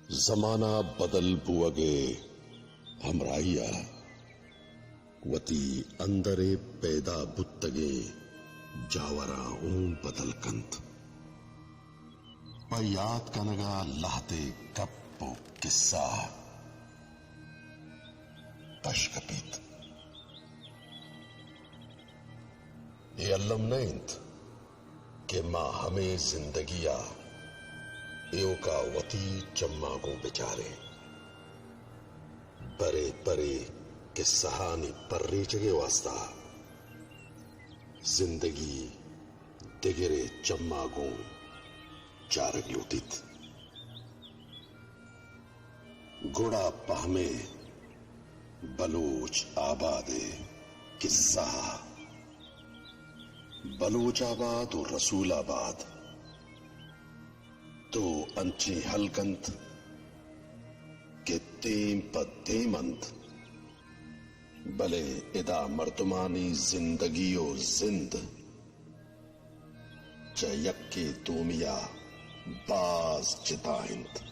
زمانہ بدل بوگ ءِ ہمراہی ءَ وتی اندر ءَ پیدا بوتگیں جاوراں اوں بدل کنت۔ پہ یات کنگ ءَ لہتے گپ ءُ کسہ پش کپیت۔ اے الم نہ انت کہ ما ہمے زندگی ءَ ایوک ءَ وتی چماں گوں بچاریں۔ برے برے کسہانی پریچگ ءِ واستا زندگی دگرے چماں گوں چارگ لوٹیت۔ گڑا پہ ہمے بلوچ آباد ءِ کسہ ءَ، بلوچ آباد ءُ رسول آباد دو انچیں ہلک انت کہ دیم پہ دیم انت، بلے ادا مردمانی زندگی ءُ زند چہ یکے دومی ءَ باز جتا انت۔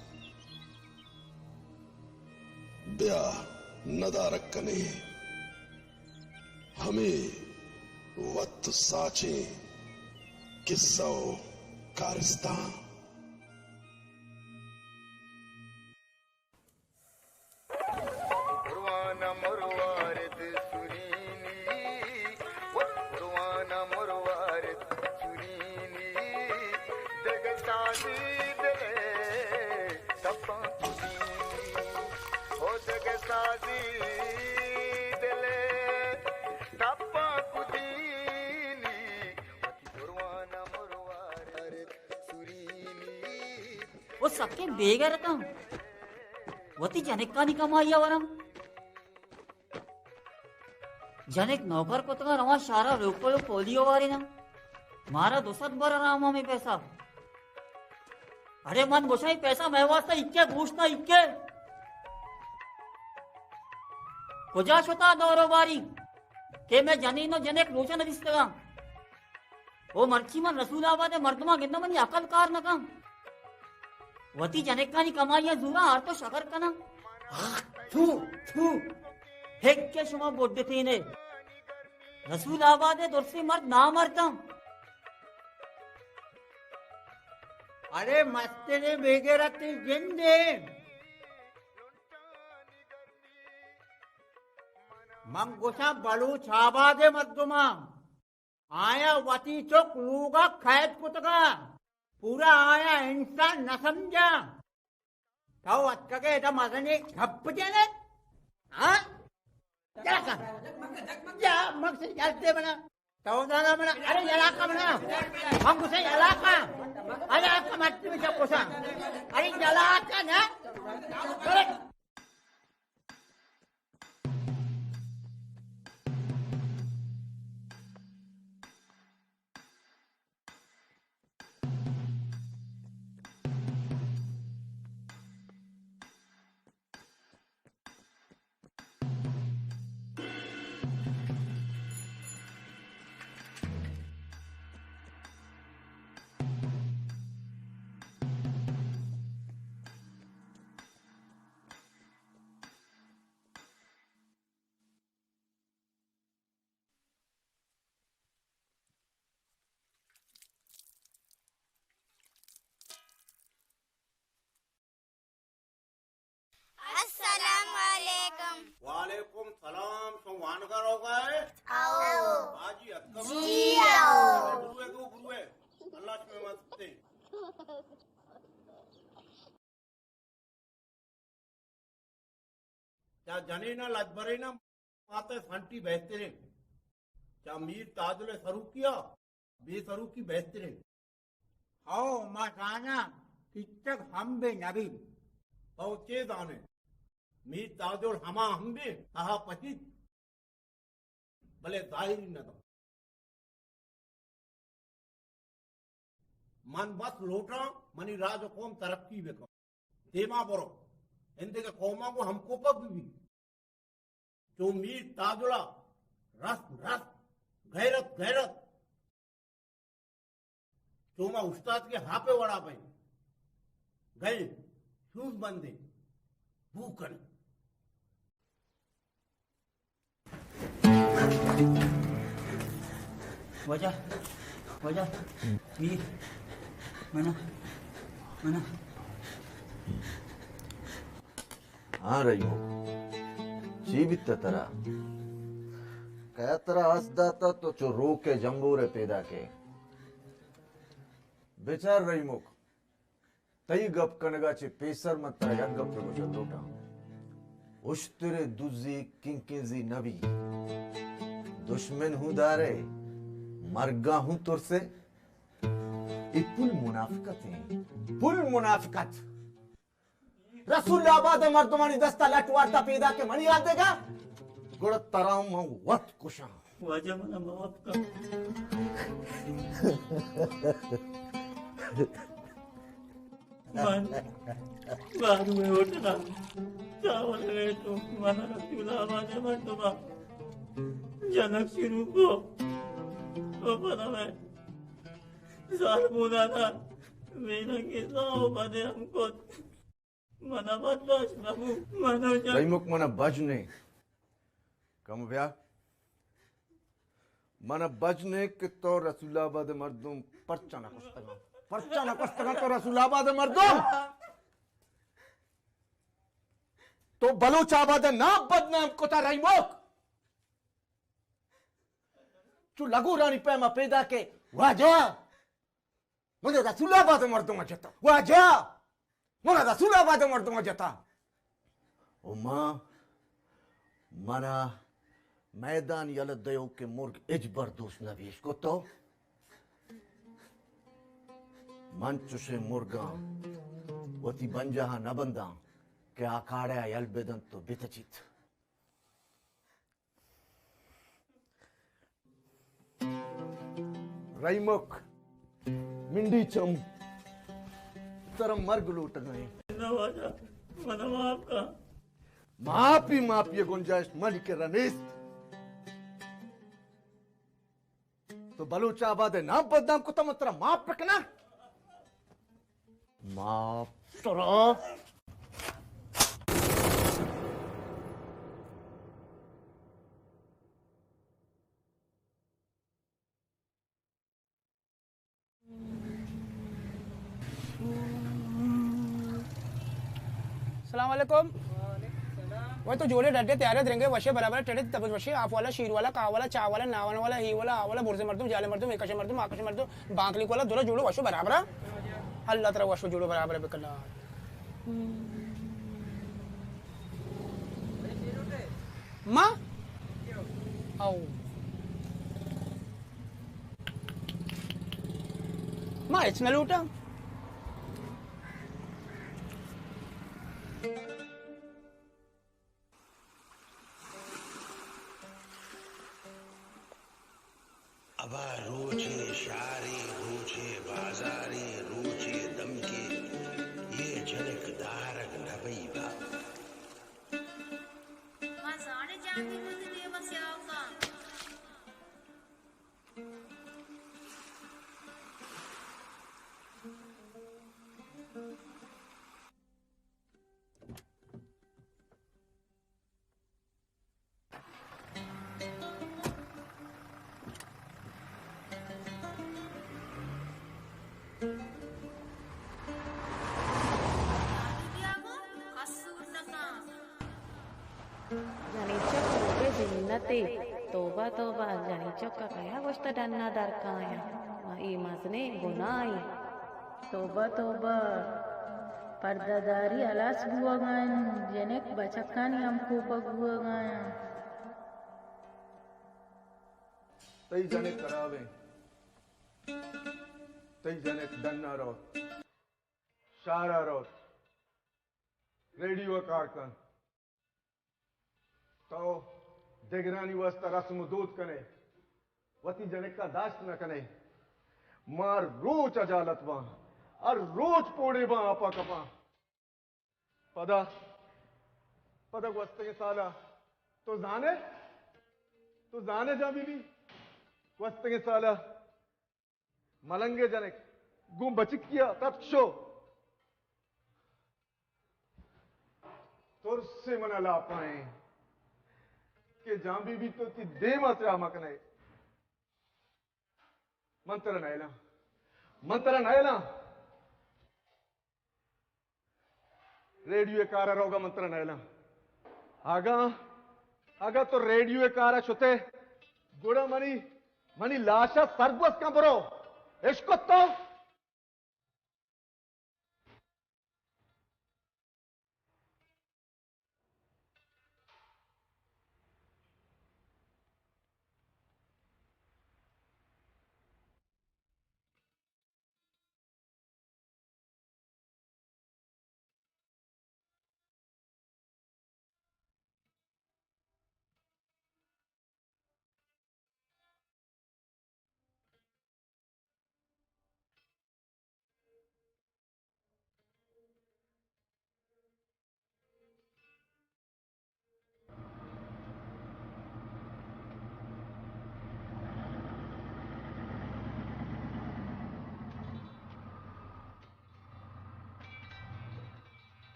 بیا ندارگ کنیں، ہمے وت ساچیں کسہ ءُ کارستاں۔ پروانہ مروارد سرینی، وت پروانہ مروارد سرینی، دگہ سازی دلے تپاں کدینی، او دگہ سازی دلے تپاں کدینی، وتی پروانہ مروارد سرینی۔ او سکیں بے غیرتاں۔ وتی جنکانی کمائی ءَ وراں۔ جنک نوکر کتگاں، رواں شہر ءَ روپے ءُ پولیو واریناں۔ مارا دو سد بر آرام ہمے پیسہ۔ اڑے من گوشاں، اے پیسہ مئے واسطہ ایکے گوشت نہ ایکے۔ کجا شتا دور ءُ باری کہ مئے جنین ءُ جنک روچ ءَ نہ دیستگاں؟ او مرچی من رسول آباد ءِ مردماں گنداں، منی عقل کار نہ کن۔ وتی جنکانی کمائیاں زوراں آرت ءُ شکر کناں۔ تھو، تھو۔ ہک کہ شما بڈتینے۔ رسول آباد ءِ درسیں مرد نامرداں۔ اڑے مستریں بے غیرتیں جندے۔ من گوشاں بلوچ آباد ءِ مردماں۔ آیاں وتی چک لوگ ءَ قید کتگ ءَ، پورا آیاں انسان نہ سمجھاں۔ تو اتکگ ئے ادا مزنیں گپ جن ئے؟ ہاں؟ یلا کن۔ یا مکس یلتے بنا۔ تو دانا بنا۔ ارے یلا کن بنا۔ ہم گوشاں یلا کن۔ ارے آپ کا مت میں چپ گوشاں۔ ارے یلا کن نا۔ ارے السلام علیکم۔ وعلیکم سلام۔ شما وانگا روگا ئے؟ او۔ باجی اتکا؟ جی او۔ بروے دو بروے۔ اللہ شما مدد۔ چا جنین ء لجبرین ء مات ء سنٹی بہترین۔ چا میر تاجل ء سروکی ء بے سروکی بہترین۔ ہو، ما زاناں کچک ہم بے نبی۔ تو چے زانے؟ میر تاجل ہما ہم بے، تہا پچیت۔ بلے ظاہری نہ داں۔ من بس لوٹاں منی راج و قوم ترقی بکن، دیما برو، اندگہ قوماں گوں ہمکوپگ ببی۔ چو میر تاجلا رسم رسم، غیرت غیرت، چو ما استاد کے ہاپے وڑا بئیں۔ گئے۔ نوز بندے بوکن۔ واجہ، واجہ، میر، منا، منا۔ ہاں رحیمو، چی بیتا ترا؟ کیا ترا ہس داتا تو چو روک جمبورے پیدا کے؟ بچار رحیمک، تئی گپ کنگا چہ پیسر من ترا یک گپے گوشگ لوٹاں۔ اشترے دزی کنکنزی نبی۔ دشمن ہوں دارے، مرگا ہوں ترسے۔ اے پل منافقت ہیں، پل منافقت۔ رسول آباد مردمانی دستا لٹ وارتا پیدا کہ منی یاد دے گا، گڑا ترا من وت کشاں۔ واجہ منا معاف کن۔ من بارو ہوٹل چاول لیٹو، منا رسول آباد مردم جنگ شروع کو۔ تو پدا میں زار بودانا مینا کے ساو بدے ہم کو۔ منا برداشت نبو، منا جان۔ رحیمک منا بج نے۔ کم بیا۔ منا بج نے کہ تو رسول آباد مردم پرچا نہ کشتگاں۔ پرچا نہ کشتگاں تو رسول آباد مردم۔ تو بلوچ آباد نام بدنام کتا رحیمک۔ چو لگورانی پیما پیدا کے واجہ۔ من رسول آباد مردم جتا۔ واجہ! من رسول آباد مردم جتا۔ او ما، منا میدان یلہ دیو کہ مرگ اچ بر دوست نبی، اشکو تو؟ من چوشیں مرگاں وتی بنجاہاں نہ بنداں کہ آ کاڑے ءَ یل بدنت و بتچیت۔ رحیمک، منڈی چم، ترا مرگ لوٹگا ایں۔ نہ واجہ، منا معاف کن۔ معافی، معافی گنجائش منی کرا نیست۔ تو بلوچ آباد ءِ نام بدنام کتا، من ترا معاف بکناں؟ معاف ترا۔ السلام علیکم۔ وای تو جوڑے ڈڈے تیارے درنگے وشے برابر ٹڑے تبز وشے آپ والا شیر والا کا والا چا والا ناون والا ہی والا آ والا برز مردم جال مردم ایکش مردم آکش مردم بانکلی والا دولا جوڑو وشو برابر۔ اللہ ترا وشو جوڑو برابر بکنا۔ ما؟ او۔ ما ہچ نہ لوٹاں۔ ابا روچے شارے، روچے بازارے، روچے دمکے، یہ جنک دارگ نبئی با۔ ما زانے جاتی بوتی دیما سیاہ کاں۔ جنی چک لوگے زینتے۔ توبہ توبہ، جنی چک ءَ کیا گوشتہ ڈنا در کایاں۔ ما اے مزنیں گناہے۔ توبہ توبہ، پردہ داری ہلاس بوگا انت، جنک بچکانی ہم کوپگ بوگا انت۔ تئی جنک خراب انت، تئی جنک ڈنا روت، شہرا روت، ریڈیو ءَ کار کنت۔ تو دگرانی واسطہ رسم و دود کنے، وتی جنکا داشت نہ کنے۔ ما روچ اجالت باں، ہر روچ پوڑے باں، آپا کپاں۔ پدا، پدا گوستگیں سالا تو زانے، تو زانے جان بی بی، گوستگیں سالا ملنگے جنک گوں بچکیا تتک شو۔ ترس منا لاپائیں کہ جان بی بی تو تی دیما ترا مکنئے۔ من ترا نئیلاں، من ترا نئیلاں۔ ریڈیو کارا روگا من ترا نئیلاں۔ اگاں، اگاں تو ریڈیو کارا شتے، گڑا منی، منی لاشا سرگوز کن برو۔ اشکت تو؟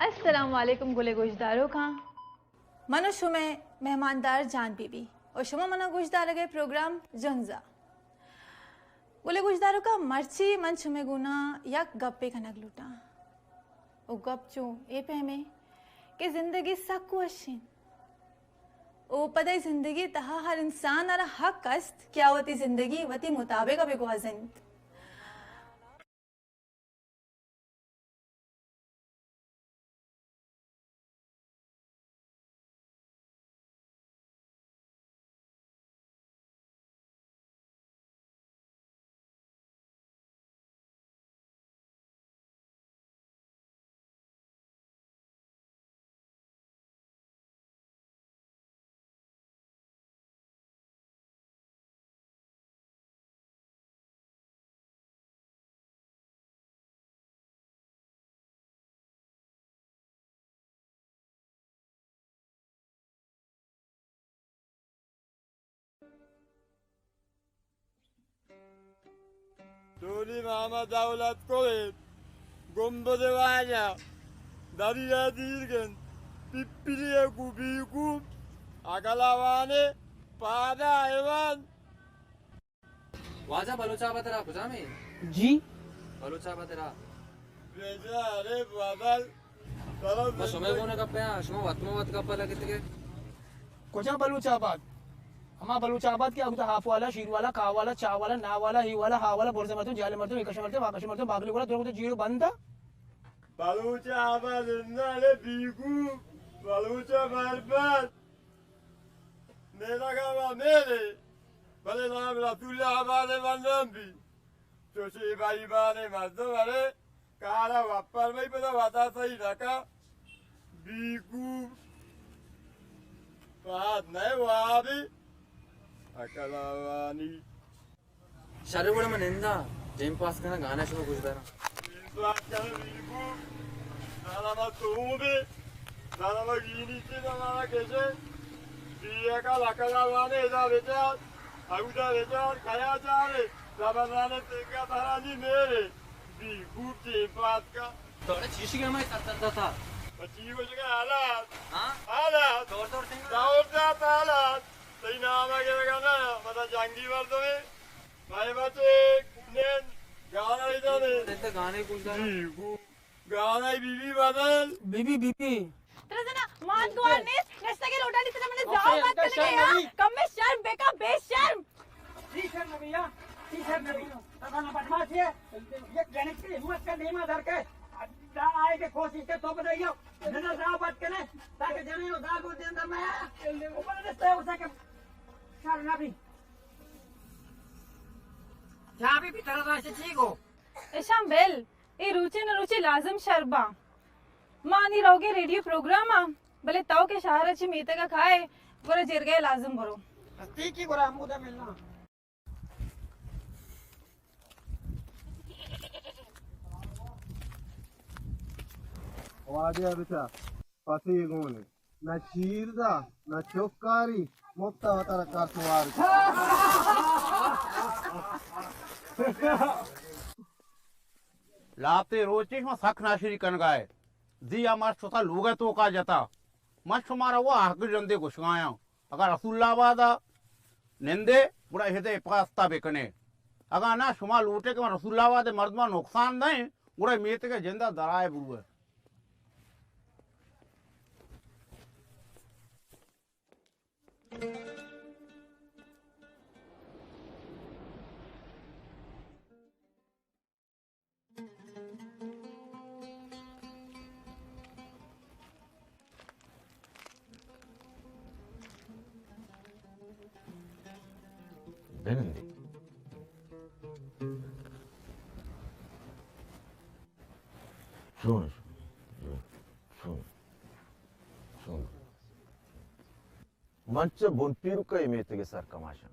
السلام علیکم گلیں گوشداروکاں۔ من و شمئے مہماندار جان بی بی و شما منا گوشدارگئے پروگرام جنزا۔ گلیں گوشداروکاں، مرچی من شمئے گونا یک گپے کنگ لوٹاں۔ و گپ چو اے پہمیں کہ زندگی سک وش انت۔ و پدا اے زندگی تہا ہر انسان ء را حق است کہ آ وتی زندگی وتی مطابق ء بہ گوازینت۔ ٹولی ماما دولت کویت، گنبد واجہ، دریا دیرگن، پپلی کو بیکو، اگلا وانے، پادا ایوان۔ واجہ بلوچ آباد را کجام ہے؟ جی؟ بلوچ آباد را۔ بیچارے بادل، بس شما گونا گپے، شما وت ما وت گپا لگتے۔ کجا بلوچ آباد؟ ہما بلوچ آباد کہ اودا ہاف والا، شیر والا، کا والا، چا والا، نا والا، ہی والا، ہا والا، برز مردم، جال مردم، ایکش مردم، واکش مردم، باگلی والا، درگت جیڑو بندا۔ بلوچ آباد نہ رے بیگو، بلوچ برباد۔ میرا گاوا میرے، بلے نام رسول آباد بندم بی۔ چوشی بھائی بانے مردم ارے۔ کارا وپر بئی پدا وتا سہی نکا۔ بیکو۔ پاد نئے وابی۔ اکلاوانی۔ شر گڑا من ننداں، ٹائم پاس کناں، گانا شما گوش داراں۔ ٹائم پاس کناں، بیکو۔ نانا ما تو بے۔ نانا ما گینی چی نانا کیسے۔ بی کا لکلا وانے ادا بیچار۔ اودا بیچار، کیا چارے۔ زبردان تنگا ترانی میرے۔ بی خوب ٹیم پاس کا۔ تو نے چیشی کے ہمارے سر درد تھا۔ چی ہو چکا حالات؟ ہاں؟ حالات۔ دور دور سنگا۔ دور دور حالات۔ تئی نام آگے لگا نا، مطلب جنگی مردمے۔ بھائی بچے، نین، گانا ہی جانے۔ تے گانے کچھ جانا۔ جی، گو-، گانا ہی بی بی بدل۔ بی بی، بی بی۔ ترا زنا مان دوار نیست، نشتگے روڈانی ترا منے زاو بات کرنے گیا۔ کم میں شرم بے کا بے شرم۔ ٹیچر نبی یا، ٹیچر نبی۔ تبانا بدماش ہے۔ یک جنک کی ہمت کا نیما در کے۔ دا آئے کے کوشش کے تو بدائیو۔ نظر راہ بات کنے۔ تاکہ جنے دا گو دین در میں۔ اوپر دستے اسے کے شر نبی۔ چابی بھی طرح سے ٹھیک ہو۔ اشان بل، اے روچے نہ روچے لازم شر باں۔ ما انی روگے ریڈیو پروگرام آں، بلے تو کہ شہر ء چہ میتگ ء کائے، گڑا جرگہ ء لازم برو۔ ہستی کی گڑا ہمودا ملنا۔ واجہ بچا، پسی گون۔ نہ چیر دا، نہ چکاری، مفت ء وتارا کار سوار۔ لاتے روچے شما سک ناشری کنگائے۔ دی ہما شتا لوگ توکا جتا۔ من شمارا وہ آہگ جندے گشگایاں۔ اگر رسول آباد نندے، گڑا ہدے پاستا بکنے۔ اگاں نہ شما لوٹے کہ من رسول آباد مردمان نقصان دیں، گڑا میتگ جندا درائے بروے۔ بنندے۔ شون، شون، شون، شون۔ من چہ بن پیرک ء میتگ ء سرکماشاں۔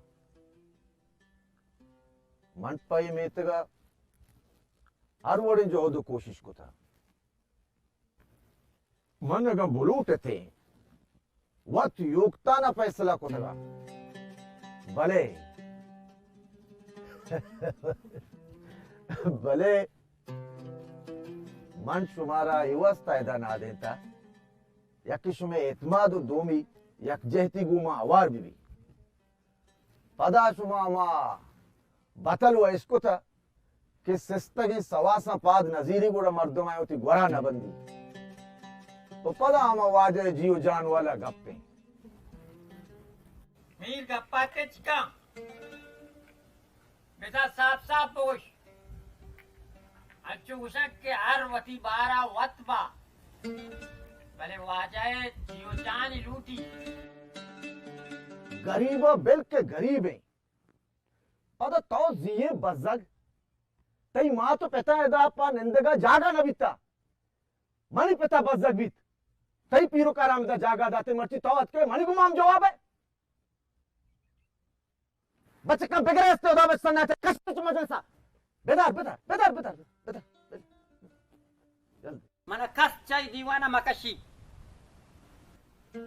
من پہ اے میتگ ء ہر وڑیں جہد و کوشش کتہ۔ من اگاں بلوٹ اتیں، وت یوکتان ء فیصلہ کتگ ء۔ بلے، بلے من شمارا اے واسطہ ادا نادینتہ، یکے شمئے اعتماد و دومی یکجہتی گوں ما ہوار بہ بی۔ پدا شما ہما بتل و اشکتہ کہ سستگیں سواساں پاد نزیری گڑا مردم ء وتی گورا نہ بندی۔ و پدا ہما واجہ جی و جان والا گپیں۔ میر گپا تچکاں۔ بزاں ساپ ساپ بگوش۔ انچو گوشگ کہ ہر وتی بارا وت با۔ بلے واجہ ء جی و جانی لوٹی۔ گریب ء بل کہ گریب ایں۔ پدا تو زی ئے بزگ۔ تئی مات و پتا ادا پہ نندگ ء جاگہ نہ بیتا۔ منی پتا بزگ بیت۔ تئی پیرک ء ہمدا جاگہ داتے، مرچی تو اتکے منی گمام جواب ہے۔ بچکاں بگریست، ادا بچ سناٹے کشت چہ مجلسا۔ بدار، بدار، بدار، بدار، بدار، بدار۔ جلدی۔ من کس چہ دیوانا مکشی۔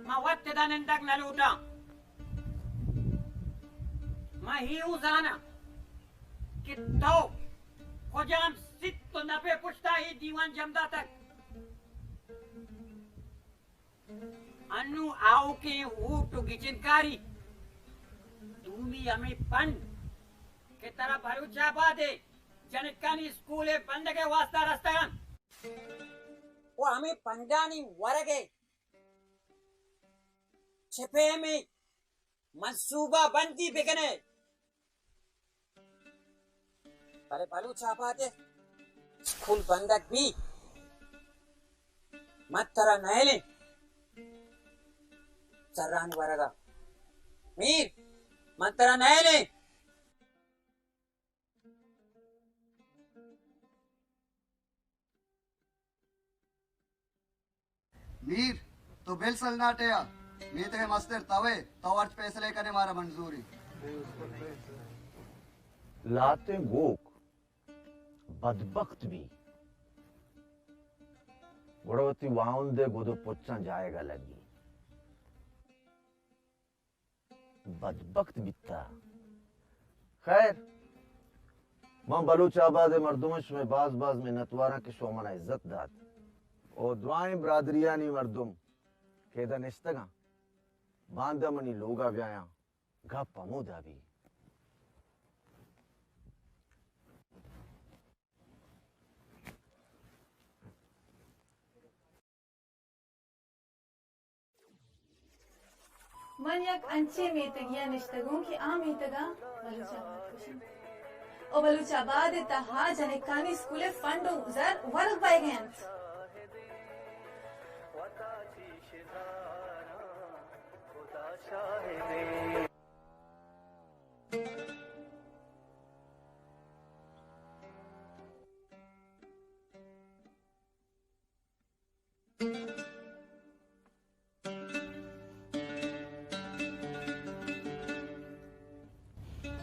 ما وت ادا نندگ نہ لوٹاں۔ ما ہیو زاناں کہ تو کجام ست و نپے پشتا اے دیوان جم داتگ۔ انوں آؤکیں اوٹ و گچنکاری۔ دومی ہمے پنڈ کہ ترا بلوچ آباد ء جنکانی اسکول ء بندگ ء واسطہ رستگ انت و ہمے پنڈانی ورگ ء چہ پیمیں منصوبہ بندی بکن ئے۔ بلے بلوچ آباد ء اسکول بندگ بی، من ترا نئیلیں۔ زرانی ورگا میر، من ترا نئیلیں۔ میر، تو بل سلناٹے آ، میتگ ء مستر توئے، تو ہرچ پیسلہ کنے مارا منظوری۔ لاتیں گوک بدبخت بی، گڑا وتی واہند ء گد و پچاں جائگا لگی۔ بدبخت بیتا۔ خیر، من بلوچ آباد ء مردماں شمئے باز باز منتواراں کہ شما منا عزت دات۔ او درائیں برادریانی مردم کہ ادا نشتگاں، باندا منی لوگا بیایاں، گپ ہمودا بی۔ من یک انچیں میتگے ء نشتگوں کہ آ میتگ ء بلوچ آباد گوش انت۔ و بلوچ آباد ء تہا جنکانی اسکول ء فنڈ و زر ورگ بئیگ ء انت۔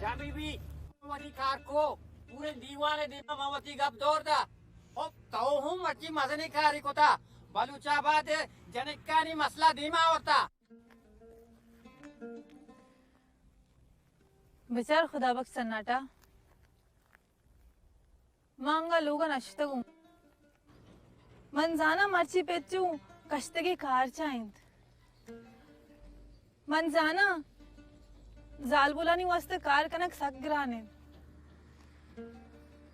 شامی بی، وتی کار کو، پورے دیوان دیما ما وتی گپ دور دا۔ خب، تو ہم مرچی مزنی کاری کتا، بلوچ آباد جنکانی مسئلہ دیما آورتا۔ بچار خدا بخش سناٹا۔ ما انگا لوگا نشتگوں۔ من زاناں مرچی پچو کشتگی کار چا انت۔ من زاناں زالبولانی واسطہ کار کنگ سک گران انت،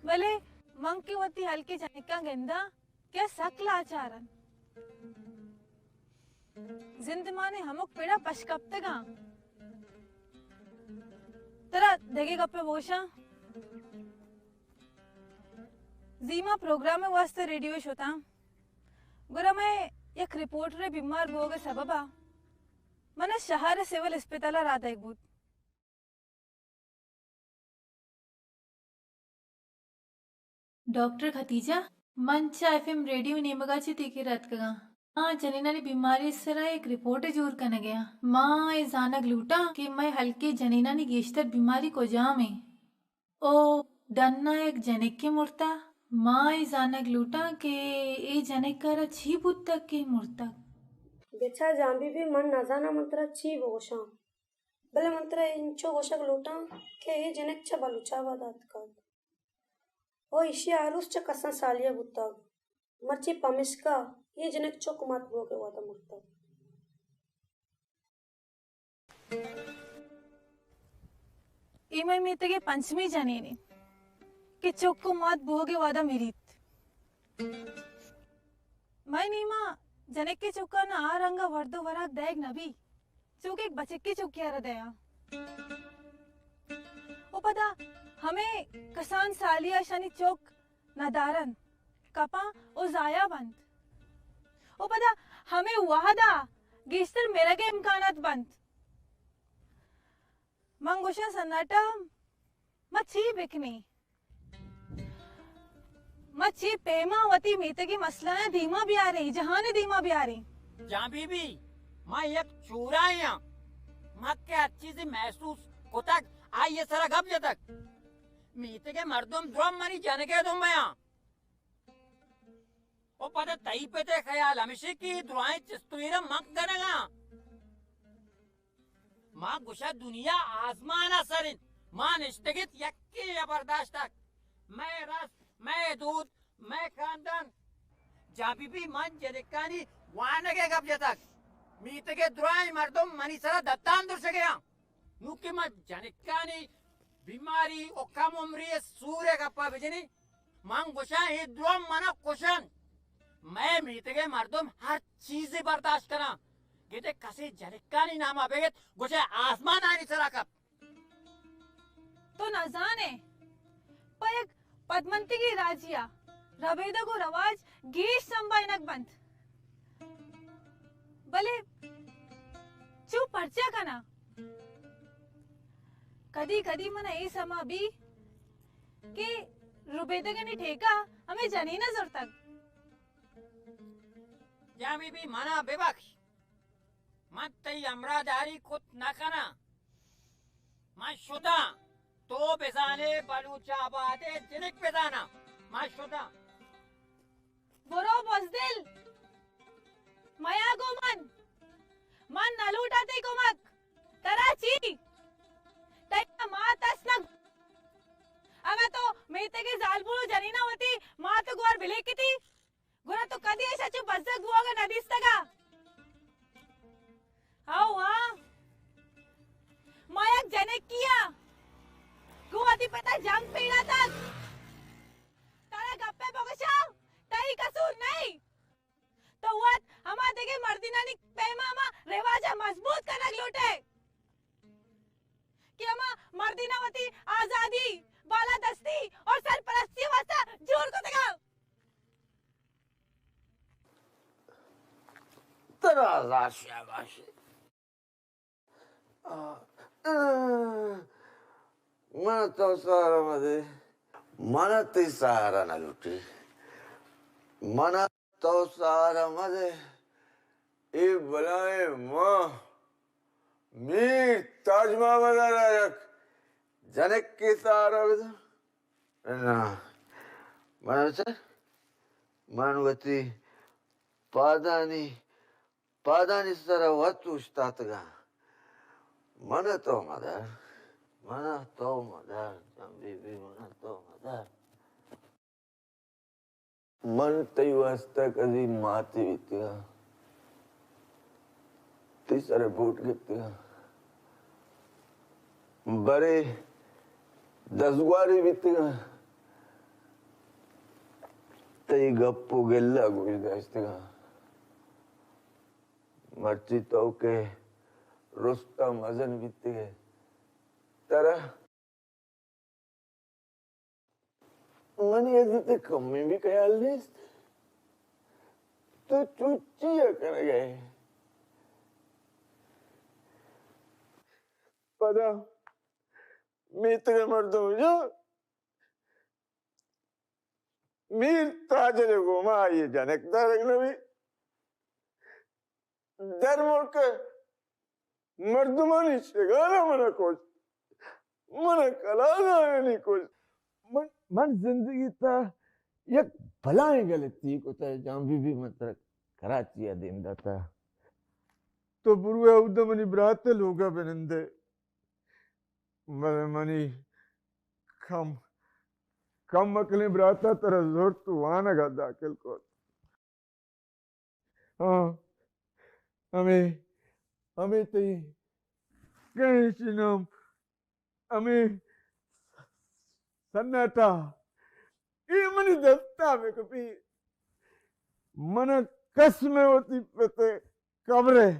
بلے من کہ وتی ہلکے جنکاں گنداں کہ سک لاچار انت۔ زندمانے ہمک پڑا پش کپتگاں۔ ترا دگہ گپے بوشاں۔ زیما پروگرام واسطہ ریڈیو شتاں، گڑا مئے یک رپورٹرے بیمار بوگ سببا من شہر سول اسپتال را دئیگ بوت۔ ڈاکٹر ختیجہ، من چہ ایف ایم ریڈیو نیمگا چہ تئی کرا اتکگاں۔ آ جنینانی بیماری سرا یک رپورٹ جوڑ کنگے آں۔ ما اے زانگ لوٹاں کہ مئے ہلکے جنینانی گیشتر بیماری کجام ایں؟ او ڈنا یک جنکے مرتا۔ ما اے زانگ لوٹاں کہ اے جنکارا چی بوتگ کہ مرتگ؟ بچار جان بی بی، من نزاناں من ترا چی بگوشاں۔ بلے من ترا انچو گوشگ لوٹاں کہ اے جنک چہ بلوچ آباد ءَ اتکگ ءُ ایشی ءِ آروس چہ کسان سالی ءَ بوتگ، مرچی پمیشکا اے جنک چک مات بوگ ءِ وھد ءَ مرتگ۔ اے مئے میتگ ءِ پنچمی جنین اِنت کہ چک ءُ مات بوگ ءِ وھد ءَ مریت۔ مئے نیما جنکے چکاں آ رنگ ءَ ورد ءُ وراک دئیگ نہ بیت، چو کہ یک بچکے چکے ءَ را دیاں۔ ءُ پدا ہمے کسان سالی ءَ اشانی چک ندارنت، کپاں ءُ ضائع بنت۔ ءُ پدا ہمے وہد ءَ گیشتر مرگ ءِ امکانات بنت۔ من گوشاں سناٹا، ما چی بکنیں؟ ما چی پیما وتی میتگی مسئلہ ءَ دیما بیاریں، جہان ءَ دیما بیاریں؟ جان بی بی، ما یک چورائے آں۔ ما کہ ہر چیزے محسوس کتگ، آئی ءِ سرا گپ جتگ۔ میتگ ءِ مردم درم منی جنک ءِ دمبیاں۔ ءُ پدا تئی پت ءِ خیال ہمیش اِنت کہ اے درائیں چست ءُ ایراں من کنگاں۔ ما گوشاں دنیا آزمان ءَ سر اِنت۔ ما نشتگ اِت یکے ءَ برداشتگ۔ مئے رس، مئے دود، مئے خاندان۔ جان بی بی، من جنکانی وانگ ءِ گپ جتگ۔ میتگ ءِ درائیں مردم منی سرا دتان درشگ ءَ آں۔ نوں کہ ما جنکانی بیماری ءُ کم عمری ءِ سور ءِ گپ ءَ بجنیں، من گوشاں اے درم من ءَ کشنت۔ مئے میتگ ءِ مردم ہر چیزے برداشت کناں۔ گندے کسے جنکانی نام ءَ بگیت، گوشئے آزمان آنی سرا کپت۔ تو نزان ئے، پہ یک پدمنتگیں راجے ءَ ربیدگ ءُ رواج گیش سمبھالینگ بنت۔ بلے چو پرچا کناں؟ کدی کدی من ءَ اے سما بی کہ ربیدگانی ٹیکہ ہمے جنین ءَ زرتگ۔ جان بی بی، من ءَ ببخش۔ من تئی ہمراہداری کت نہ کناں۔ من شتاں۔ تو بزان ئے، بلوچ آباد ءِ جنک بزاناں۔ من شتاں۔ برو بزدل، میا گوں من۔ من نہ لوٹاں تئی کمک۔ ترا چی؟ تئی مات است نہ؟ اگاں تو میتگ ءِ زالبول ءُ جنیناں وتی مات ءُ گوار بلیکتی، گڑا تو کدی ایشاں چو بزگ بوگ ءَ نہ دیستگ ءَ؟ ہو ہاں، ما یک جنکی آں، گوں وتی پت ءَ جنگ پیڑاتگ۔ ترا گپے بگوشاں، تئی قصور نئیں۔ تو وت ہما دگہ مردینانی پیما ہما رواج ءَ مضبوط کنگ لوٹ ئے کہ ہما مردیناں وتی آزادی، بالادستی اور سرپرستی ءِ واستہ جوڑ کتگ ءَ۔ ترا ہزار شاباش۔ آ، آ، من ءَ تو سہارا مدے۔ من ءَ تئی سہارا نہ لوٹی۔ من ءَ تو سہارا مدے۔ اے بلائیں ماں میر تاج محمد ءَ را یک جنکے سہارا بداں۔ نہ، من ءَ بچار، من وتی پادانی، پادانی سرا وت اوشتاتگاں۔ من ءَ تو مدار، من ءَ تو مدار، جان بی بی، من ءَ تو مدار۔ من تئی واسطہ کدی ماتے بیتگاں، تئی سر ءَ بوٹ گپتگاں، برے دزگوارے بیتگاں، تئی گپ ءُ گلہ گوش داشتگاں۔ مرچی تو کہ رستہ مزن بیتگ ئے، ترا منی عزیز ءِ کمیں بھی خیال نیست۔ تو چو چیا کنگ ئے؟ پدا میتگ ءِ مردم جان، میر تاجر ءِ گوما آئی ءِ جنک دارگ نہ بی۔ در ملک ءِ مردمانی شگان ءَ من ءَ کشت، من ءَ کلانانی کشت۔ من، من زندگی ءِ تہ ءَ یک بلاہیں غلطی کتہ جان بی بی، من ترا کراچی ءَ دیم داتہ۔ تو بروئے اودا منی برات ءِ لوگ ءَ بنندے، بلے منی کم، کم عقلیں برات ءَ ترا زرت ءُ وانگ ءَ داخل کت۔ ہاں، ہمے، ہمے تئی کہیں چی نام، ہمے سناٹا، اے منی دستا بکپی۔ من قسم وتی پت ءِ قبر ءِ،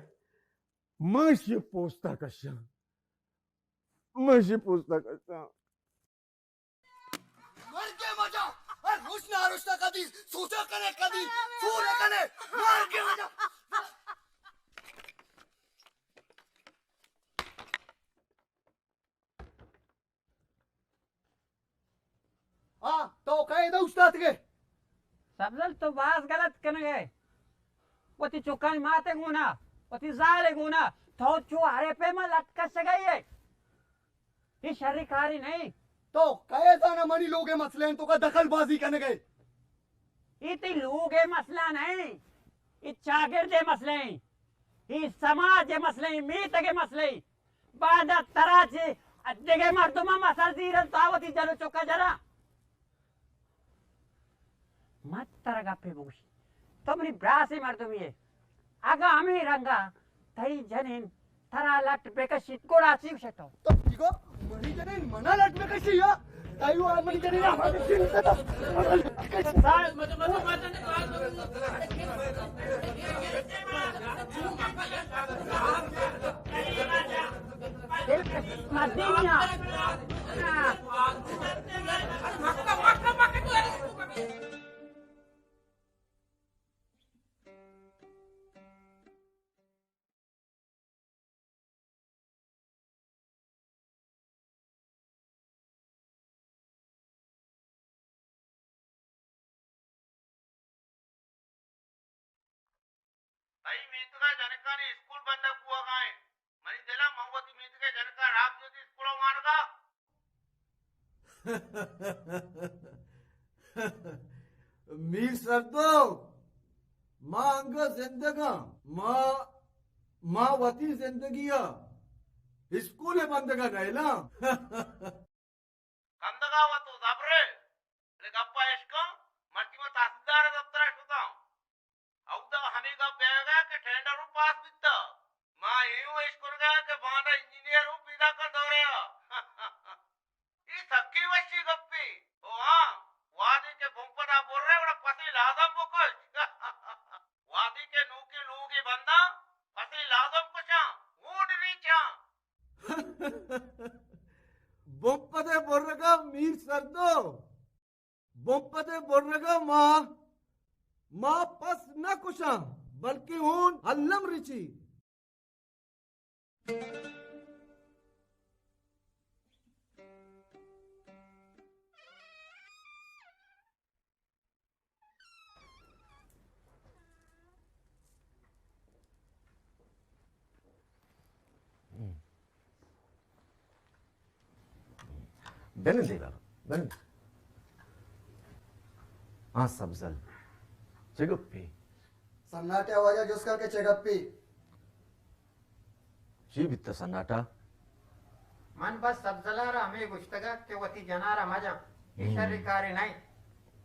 من شی پوستا کشاں، من شی پوستا کشاں۔ مرگے مجا، اے روشنا روشنا کدی، سوچا کنے کدی، سورے کنے، مرگے مجا۔ ہاں، تو کئے دا اوشتاتگے؟ سبزل، تو باز غلط کنگے۔ وتی چکانی ماتے گونا، وتی زالے گونا، تو چو ہرے پیما لٹ کشگئے۔ اے شری کاری نہ ایں۔ تو کئے زانا منی لوگ ءِ مسئلہ ایں، تو کا دخل بازی کنگئے؟ اے تئی لوگ ءِ مسئلہ نہ ایں، اے چاگرد ءِ مسئلہ ایں، اے سماج ءِ مسئلہ ایں، میتگ ءِ مسئلہ ایں۔ بعد ءَ ترا چہ دگہ مردماں مسل زیرن، تو وتی جن ءُ چکا جنا۔ من ترا گپے بگوشی، تو منی براسیں مردمے ئے۔ اگاں ہمے رنگا تئی جنین ترا لٹ بکشیت، گڑا چی گوشے تو؟ تو چی گو؟ منی جنین منا لٹ بکشی یا؟ تئی و منی جنین ہمے چی گوشے تو؟ مدینہ۔ تئی میتگ ءَ جنکانی اسکول بندگ بوگ ءَ انت۔ منی دل ءَ من وتی میتگ ءِ جنک ءَ راہ دیت اسکول ءَ وانگ ءَ۔ میر سردو، ما انگہ زندگ آں۔ ما، ما وتی زندگی ءَ اسکول ءِ بندگ ءَ نئیلاں۔ کندگ ءَ وت تو زبر ئے، بلے گپ ءَ اش کن، مرچی من تحصیلدار ءِ دپتر ءَ شتاں۔ اودا ہمے گپ بیگ ءَ کہ ٹینڈر اوں پاس بیتہ۔ ما اے اوں اش کنگ ءَ کہ باندا انجینئر اوں پیداک ءَ دورہ ءَ۔ اے سکیں وشی گپے۔ او ہاں، وہدے کہ بنپد ءَ برئے گڑا پسے لازم بکش۔ وہدے کہ نوکیں لوگے بنداں، پسے لازم کشاں، ہونڈ ریچاں۔ بنپد ءِ برگ ءَ میر سردو، بنپد ءِ برگ ءَ ما، ما پس نہ کشاں، بلکیں ہونڈ الم ریچی۔ بنندے بابا، بنند۔ ہاں سبزل، چے گپے؟ سناٹے ءَ واجہ جست کن کہ چے گپے؟ چی بیتہ سناٹا؟ من بس سبزل ءَ را ہمے گوشتگ ات کہ وتی جن ءَ را مجن، اے ہم۔ شریں کارے نہ انت۔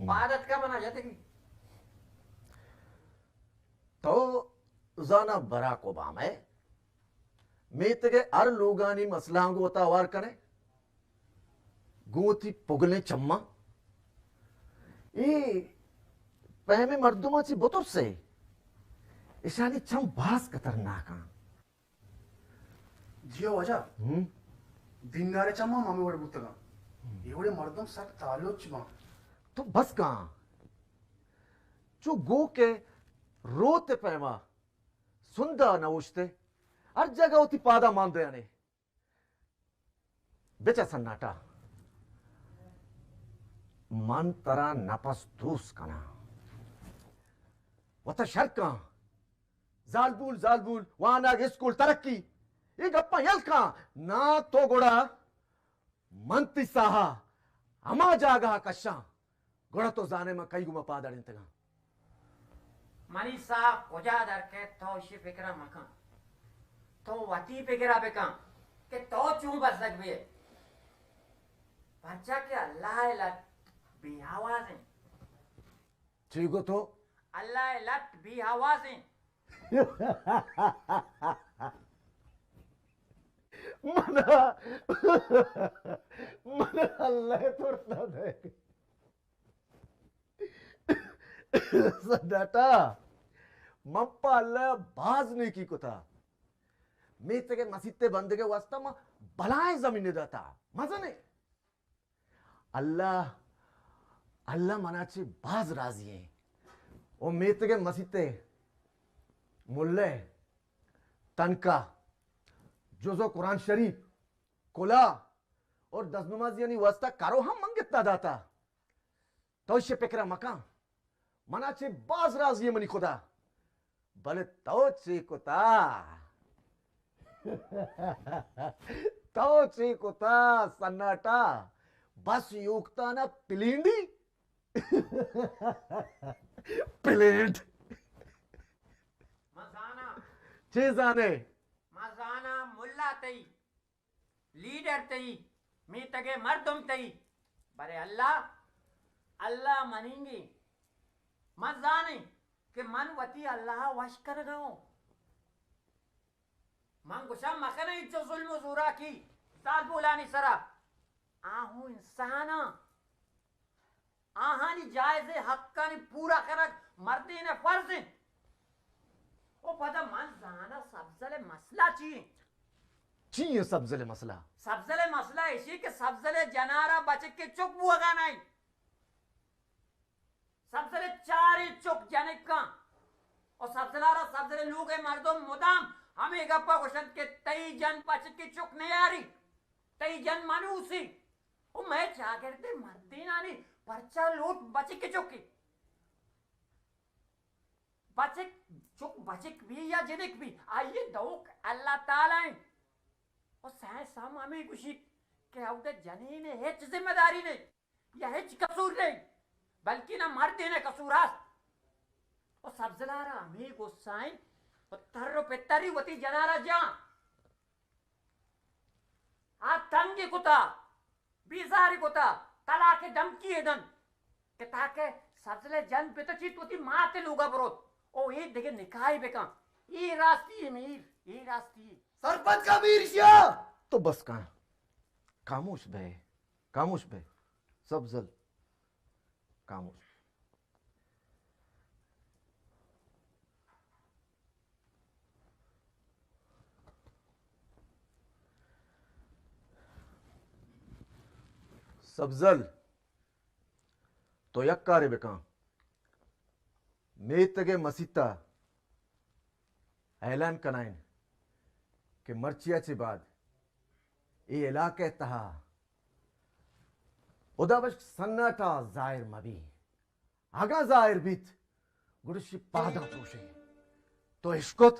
ہم۔ پاد اتکہ من ءَ جتگی۔ زانا براک اوبامہ ء میتگ ء ہر لوگانی مسئلہاں گوں وتا ہوار کن ئے، گوں وتی پگلیں چماں۔ اے پہمیں مردماں چہ بترس ئے، اشانی چم باز خطرناکاں۔ جی ہو واجہ، ہم؟ دیندار چماں ہمے وڑ بوتگاں۔ اے وڑیں مردم سک تالوچ باں۔ تو بس کن۔ چو گوک ء روت ء پیما سندا نہ اوشت ئے، ہر جاگہ وتی پادا مان دیان ئے۔ بچا سناٹا، من ترا نپس دوست کناں، وتا شر کن۔ زالبول، زالبول، وانگ، اسکول، ترقی، اے گپاں یل کن۔ نا تو گڑا من تئی ساہ ء ہما جاگہ ء کشاں، گڑا تو زان ئے من کئی گوما پاد اڑینتگاں۔ منی ساہ کجا در کئیت، تو اشی فکر ء مکن۔ تو وتی فکر ء بکن کہ تو چون بزگ بئے۔ پرچا کہ اللہ ء لٹ بے آواز انت۔ چی گو تو؟ اللہ ء لٹ بے آواز انت۔ من، من اللہ ء ترس نہ دئے۔ سناٹا، من پہ اللہ ء باز نیکی کتا۔ میتگ ء مسیت ء بندگ ء واسطہ من بلائیں زمین داتا۔ مزنیں۔ اللہ، اللہ منا چہ باز راضی ایں۔ او میتگ ء مسیت ء ملہ ء تنکا، جز و قرآن شریف، کلا اور دزنمازیانی واسطہ کرو ہم من گپتا داتا۔ تو ایشی پکرا مکن۔ منا چہ باز راضی منی خدا۔ بلے تو چے کتا؟ تو چے کتا سناٹا؟ بس یوکتانا پلینڈی؟ پلینڈ۔ من زاناں۔ چے زانے؟ من زاناں ملا تئی، لیڈر تئی، میتگ ء مردم تئی، بلے اللہ، اللہ منیگیں۔ من زانیں کہ من وتی اللہ ء وش کنگ ء اوں۔ من گوشاں مکن انچو ظلم و زوراکی زالبولانی سرا۔ آ ہوں انساناں۔ آہانی جائزیں حقانی پورا کنگ مردین ء فرض انت۔ و پدا من زاناں سبزل ء مسئلہ چی انت؟ چی انت سبزل ء مسئلہ؟ سبزل ء مسئلہ ایشی کہ سبزل ء جنارا بچکے چک بوگا نہ انت۔ سبزل ء چاریں چک جنکاں۔ و سبزلارا سبزل ء لوگ ء مردم مدام ہمے گپا گوشنت کہ تئی جن بچکے چک نیاری، تئی جن منوسی۔ او مئے چاگرد ء مردینانی پرچا لوٹ بچک چکے؟ بچک، چک بچک بی یا جنک بی، آئی ء دوک اللہ تعالی انت۔ او سائنس ہم ہمے گوشیت کہ اود ء جنین ء ہچ ذمہ داری نہیں یا ہچ قصور نہیں، بلکہ نہ مردین ء قصور است۔ او سبزلارا ہمے غصہ انت، او تر و پتری وتی جنارا جان۔ آ تنگی کتا، بیزاری کتا، طلاق ء دھمکی ء دنت کہ تاکہ سبزل ء جن بتچیت وتی مات ء لوگا بروت او اے دگہ نکاحے بکن۔ اے راستی ء میر، اے راستی ء۔ سرپد کا میر شیا! تو بس کن۔ خاموش بے، خاموش بے۔ سبزل، خاموش۔ سبزل، تو یک کارے بکن، میتگ ء مسیت ء اعلان کنائین کہ مرچی ء چہ بعد اے علاقہ ء تہا ہدا بخش سناٹا ظاہر مہ بی۔ اگاں ظاہر بیت، گڑا شی پاداں پروشیں۔ تو اشکت؟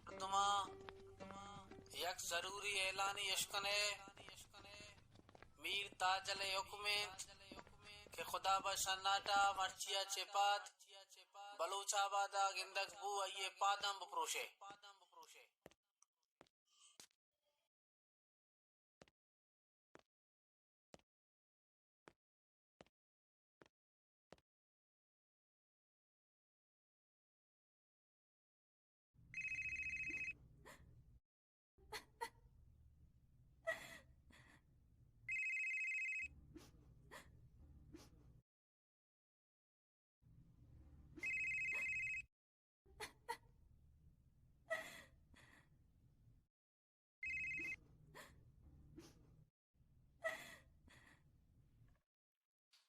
مردماں، یک ضروری اعلانے اشکن ئے۔ میر تاجل ء حکم انت کہ خدا بہ سناٹا مرچیا چہ پد بلوچ آبادا گندگ بو، آئی ءِ پاداں بپروشئے۔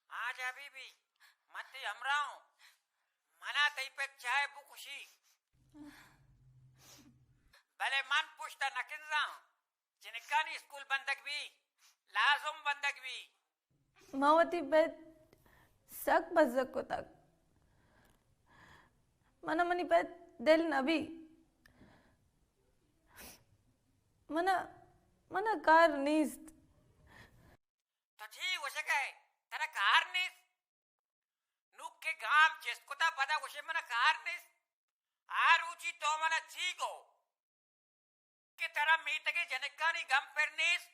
آ جا بی بی، من تئی ہمراہ اوں۔ منا تئی پت چاہے بکشی، بلے من پشت ءَ نہ کنزاں۔ جنکانی اسکول بندگ بی، لازم بندگ بی۔ ما وتی پت سک بزگ کتگ۔ منا منی پت دل نہ بی۔ منا، منا کار نیست۔ تو چی گوشگ ئے؟ ترا کار نیست؟ نوں کہ گام چست کتا پدا گوشے منا کار نیست۔ آ روچی تو منا چی گو کہ ترا میتگے جنکانی گم پر نیست؟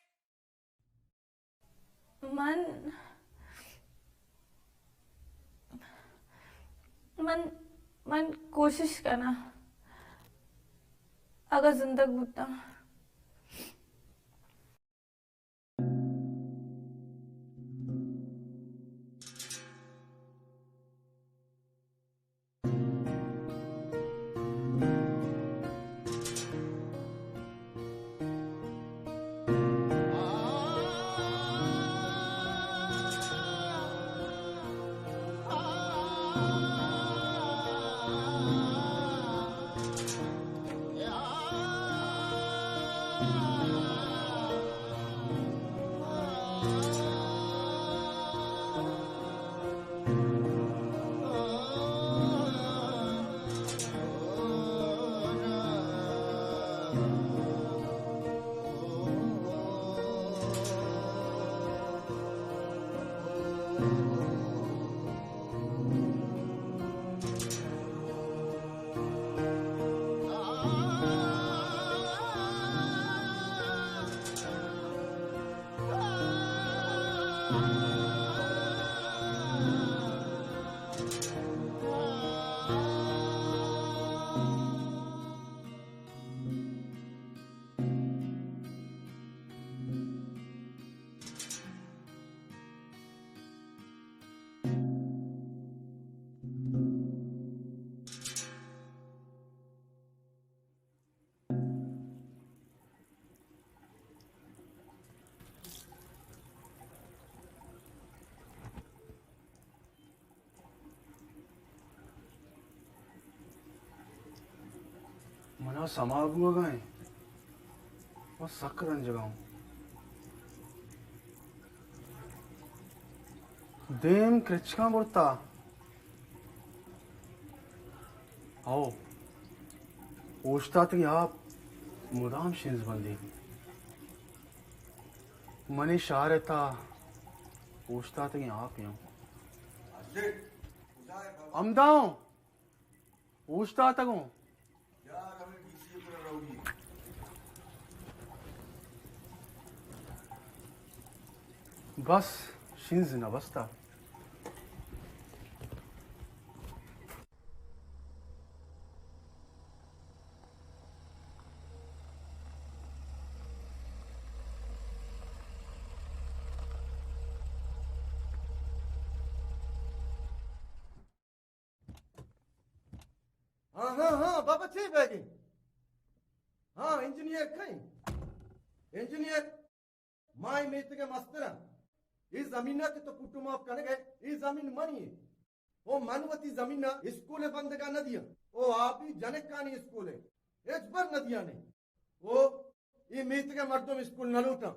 من، من، من کوشش کناں، اگاں زندگ بوتاں۔ منا سما بوگا ایں، من سک رنجگا اوں۔ دیم کرچکاں برتا۔ او، اوشتاتگیں آپ مدام شنز بندی۔ منی شہر ءِ تہا اوشتاتگیں آپ اوں۔ ہمدا اوں، اوشتاتگ اوں۔ بس، شنز نہ بستا۔ ہاں، ہاں، ہاں، بابا، چے بیگے؟ ہاں، انجینئر کئے؟ انجینئر، ما اے میتگ ءِ مستر آں۔ اے زمین ءَ کہ تو پٹ ءُ ماپ کنگ ئے، اے زمین منی ایں۔ او من وتی زمین ءَ اسکول ءِ بندگ ءَ نہ دیاں۔ او آ بی جنکانی اسکول ءِ، ہچبر نہ دیاں ئے۔ او اے میتگ ءِ مردم اسکول نہ لوٹاں۔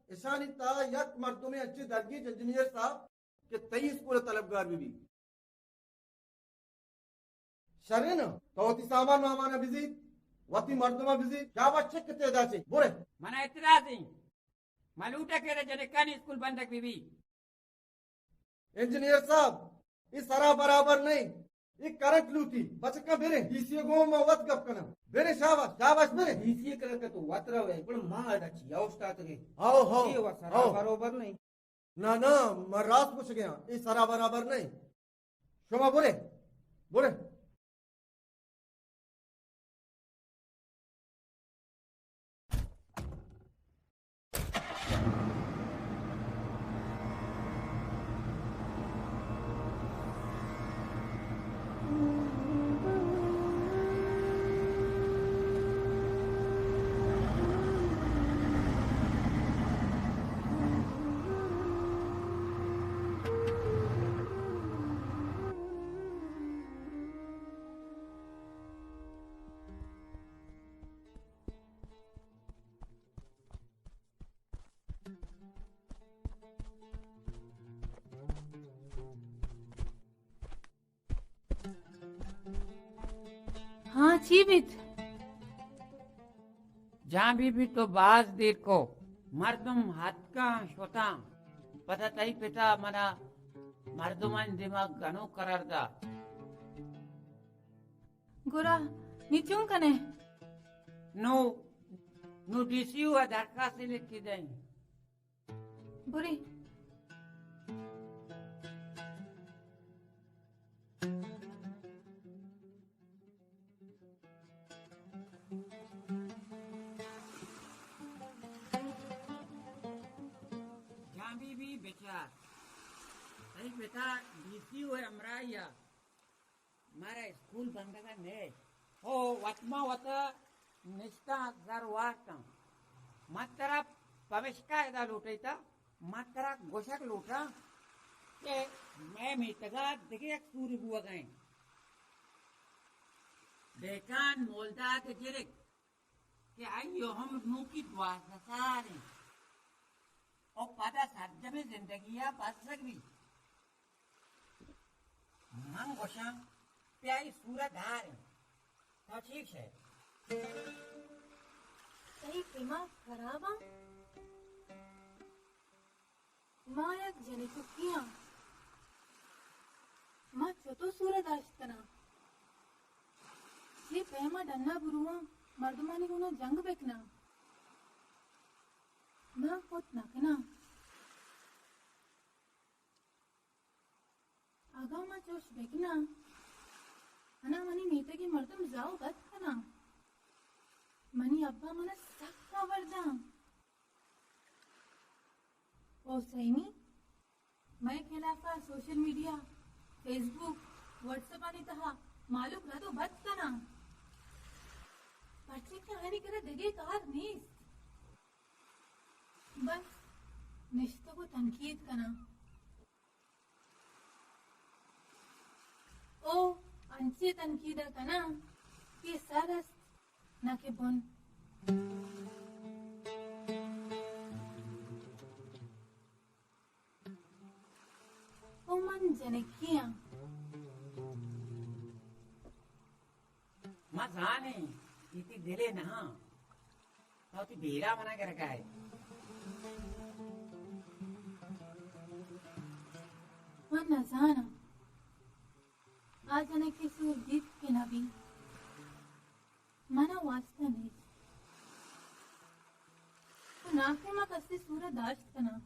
اشانی تہا یک مردمے انچیں درگیج انجینئر صاحب کہ تئی اسکول ءِ طلبگار بہ بی۔ شریں نا، تو وتی سامان مامان ءَ بزیت، وتی مردماں بزیت، شاباش، چک تیدا چے، برے۔ من ءَ اعتراض ایں۔ من لوٹاں کہ ادا جنکانی اسکول بندگ بہ بی۔ انجینئر صاحب، اے سرا برابر نہ اِنت۔ اے کرنٹ لوٹی۔ بچکاں برے، ڈی سی ءَ گوں ما وت گپ کناں۔ برے، شاباش، شاباش، برے۔ ڈی سی ءِ کرا کہ تو وت روئے، گڑا ما ادا چیا اوشتاتگیں؟ ہاؤ، ہاؤ، اے و سرا ہاؤ۔ برابر نہ اِنت۔ نا، نا، ما راست گوشگیاں، اے سرا برابر نہ اِنت۔ شما برے، برے۔ ہاں، چی بیت؟ جان بی بی، تو باز دیر کو، مردم ہتکاں شتاں، پدا تئی پتا منا مردمانی دیما گنوک قرار دات۔ گڑا نی چون کنے؟ نو، نو ڈی سی ءَ درخواست لکھی دئیں۔ برے۔ جان بی بی، بچار، تئی پتا ڈی سی ءِ ہمراہی ءَ مارا اسکول بندگ ءَ نئے۔ او وت ما وت نشتاں، زر وارتاں۔ من ترا پمشکا ادا لوٹیتا، من ترا گوشگ لوٹاں کہ مئے میتگ ءَ دگہ یک سورے بوگ ءَ اِنت۔ ڈیکان مولداد جرک کہ آئی ءِ عمر نوکی دوازدہ سال اِنت ءُ پدا سرجمیں زندگی ءَ بزگ بیت۔ من گوشاں، بیا اے سور ءَ داریں۔ تو چی گشئے؟ تئی دماغ خراب اَنت؟ ما یک جنککی آں۔ ما چتو سور ءَ داشت کناں؟ چے پیم ءَ ڈن ءَ برواں، مردمانی گون ءَ جنگ بکناں؟ ما کت نہ کناں۔ اگاں ما چوش بکناں، انا منی میتگی مردم زاہ ءُ بد کناں۔ منی ابا منا سک ہبر داں۔ او سیمی، مئے خلاف ءَ سوشل میڈیا، فیس بک، واٹس ایپ آنی تہا مالوک رد ءُ بد کناں۔ پرچے کہ آیانی کرا دگہ کار نیست۔ بس نشتگ ءُ تنقید کناں۔ او انچیں تنقید ءَ کناں کہ سر است نہ کہ بن۔ او من جنکی آں۔ ما زانیں، اے تئی دل ءَ نہ اَنت۔ تو وتی بیرا منا گرگا ئے۔ من نزاناں۔ آ جنکے سور بیت کہ نہ بیت، منا واسطہ نیست۔ تو ناکہ ما کسے سور ءَ داشت کناں۔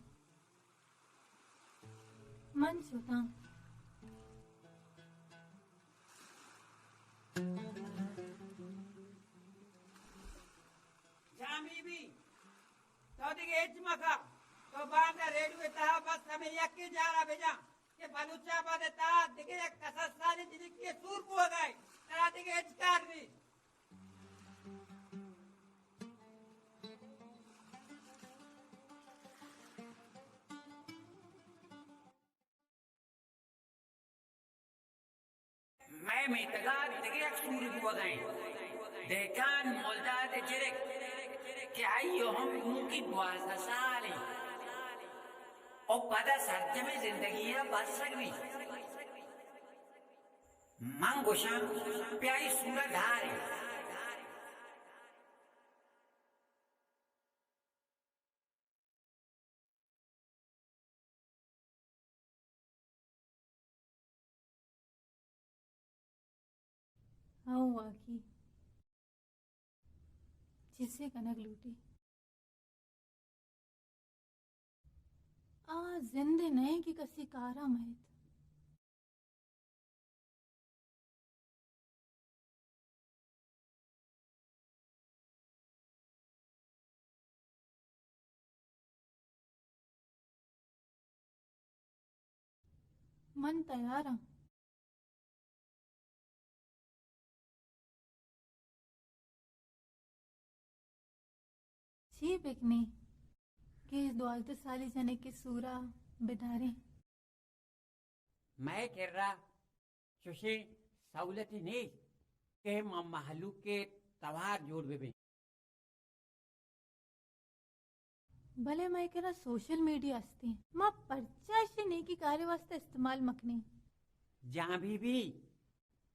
من شتاں۔ جان بی بی، تو دگہ ہچ مکن۔ تو باندا ریڈیو ءِ تہا بس ہمے یکیں جار ءَ بجن کہ بلوچ آباد ءِ تہا دگہ یک کساسانیں جنکے سور بوگ ءَ اِنت۔ ترا دگہ ہچ کار نیست۔ مئے میتگ ءَ دگہ یک سورے بوگ ءَ اِنت۔ دہکان مولداد جرک کہ آئی ءَ ہم نوکی دوازدہ سال اِنت ءُ پدا سرجمیں زندگی ءَ بزگ بیت۔ من گوشاں، بیا اے سور ءَ دار اِنت۔ او واقعی چیزے کنگ لوٹی۔ آ زندے نئے کہ کسی کارا مئیت۔ من تیاراں۔ چی بکنی کہ دوازدہ سالی جنکے سورا بداریں؟ مئے کرا چوشیں سہولتے نیست کہ ما مہلوک ء توار جوڑ بہ بیں۔ بلے مئے کرا سوشل میڈیا ہستیں، ما پرچا اشی نیکی کارے واسطہ استعمال مکنیں؟ جان بی بی،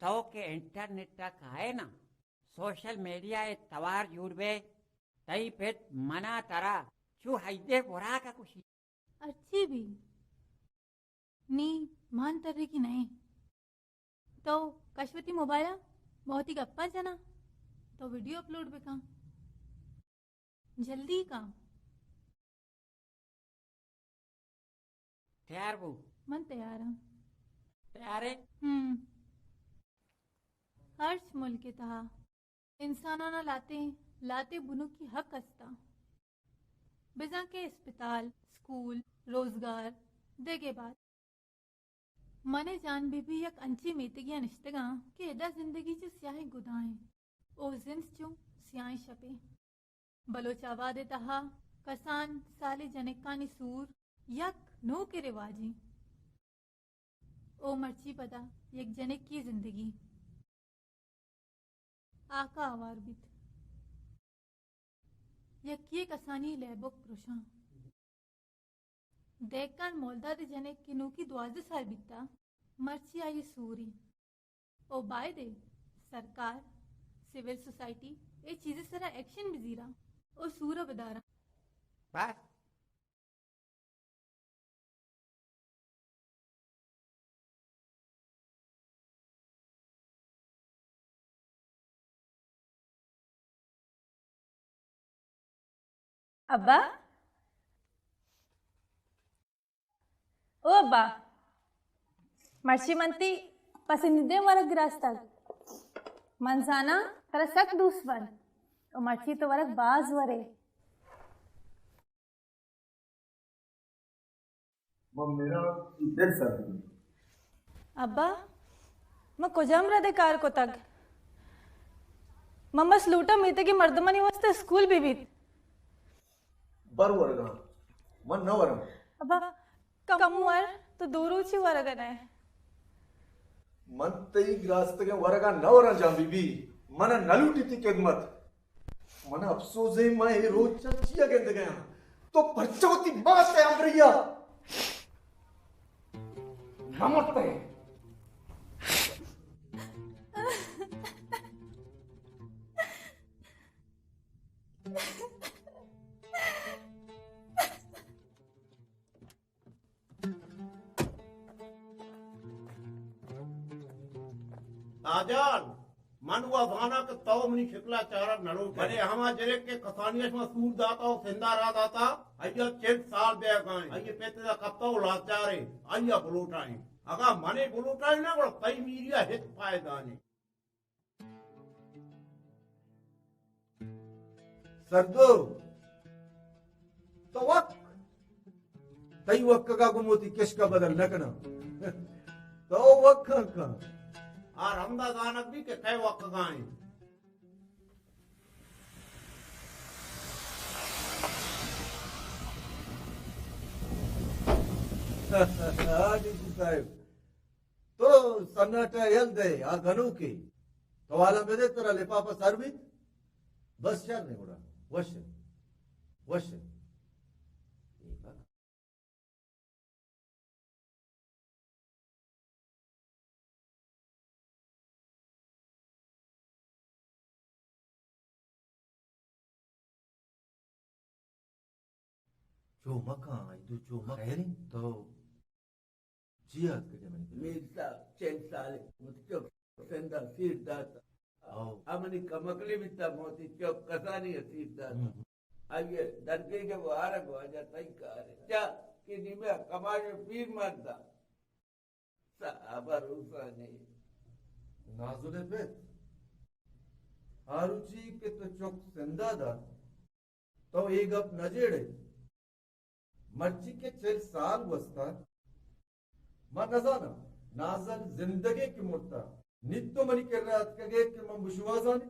تو کہ انٹرنیٹ ء کائے نا، سوشل میڈیا ء توار جوڑ بے، تئی پت منا ترا چو ہیدے براک ء کشی۔ ہرچی بی، نی مان ترگی نئے۔ تو کش وتی موبائل ء، ما وتی گپاں جناں، تو ویڈیو اپلوڈ بکن۔ جلدی کن۔ تیار بو۔ من تیار آں۔ تیار ئے؟ ہم۔ ہرچ ملک ء تہا انسانانا لاتیں، لاتیں بنکی حق استاں۔ بزاں کہ اسپتال، سکول، روزگار، دگہ بات۔ من ء جان بی بی یک انچیں میتگے ء نشتگاں کہ ادا زندگی چو سیاہیں گدائیں او زند چو سیاہیں شپے۔ بلوچ آباد ء تہا کسان سالیں جنکانی سور یک نوکیں رواجے۔ او مرچی پدا یک جنکی زندگی۔ آکا آوار بیت۔ یکے کسانی لیبک پروشاں۔ دہکان مولداد ء جنک کہ نوکی دوازدہ سال بیتا، مرچی آئی سوری۔ او بایدے سرکار، سول سوسائٹی اے چیز سرا ایکشن بزیراں او سورا بداراں۔ بس۔ ابا، او ابا، مرچی من تی پسندیدہ ورگ گراستگ۔ من زاناں ترا سک دوست بنت۔ او مرچی تو ورگ باز ورے۔ من میرا دل سر۔ ابا، من کجام ردے کار کتگ؟ من بس لوٹاں میتگی مردمانی واسطہ اسکول بہ بیت۔ بر ورگاں، من نہ وراں۔ ابا، کم ور، تو دو روچی ورگ نہ ئے۔ من تئی گراستگیں ورگاں نہ وراں جان بی بی، من نہ لوٹی تی خدمت۔ من افسوز ایں، من اے روچ ء چیا گندگ ء آں؟ تو پرچا وتی مات ء ہمراہی ء نہ مرت ئے؟ تاجان، من وا زاناں کہ تو منی شکل ء چارگ نہ لوٹ ئے، بلے ہما جنک کہ کسانی ء شما سور داتا و سندھ ء راہ داتا، آئی ء چنت سال بیگا انت، آئی ء پت ادا کپتا و لاتچار انت، آئی ء بلوٹائیں۔ اگاں من ء بلوٹائیں نہ، گڑا تئی میری ء ہچ پائدہ نیں۔ سردو، تو وک، تئی وکگا گوں وتی کشکا بدل نہ کناں۔ تو وک کن کن۔ آ رندا زانگ بی کہ کئے وکگا ایں۔ ہاں، ڈی سی صاحب۔ تو سناٹا یل دئے، آ گنوکے۔ تو حالاں بدے، ترا لفافہ سر بیت۔ بس شر نے گڑا۔ وش۔ وش۔ چو مکن، ایدو چو مکن۔ خیر انت؟ تو چیا اتکگ ئے منی کرا؟ میر صاحب، چنت سال انت، وتی چک سندھ ء سیر دات۔ او۔ آ منی کمکلی بیتا، موتی چوک کسانی اسیر داتا۔ ہم۔ آئی ء درکیگ ء وارگ واجہ تئی کار ء۔ چا کہ نیمے ء کماش ء پیر مردا۔ صاحب ء روسانی۔ نازل ء پت، آ روچی کہ تو چک سندھ ء دات، تو اے گپ نہ جیڑ ئے۔ مرچی کہ چل سال گوستہ، من نزاناں نازل زندگیں کہ مرتہ۔ نی تو منی کرا اتکگ ئے کہ من بشوازانی۔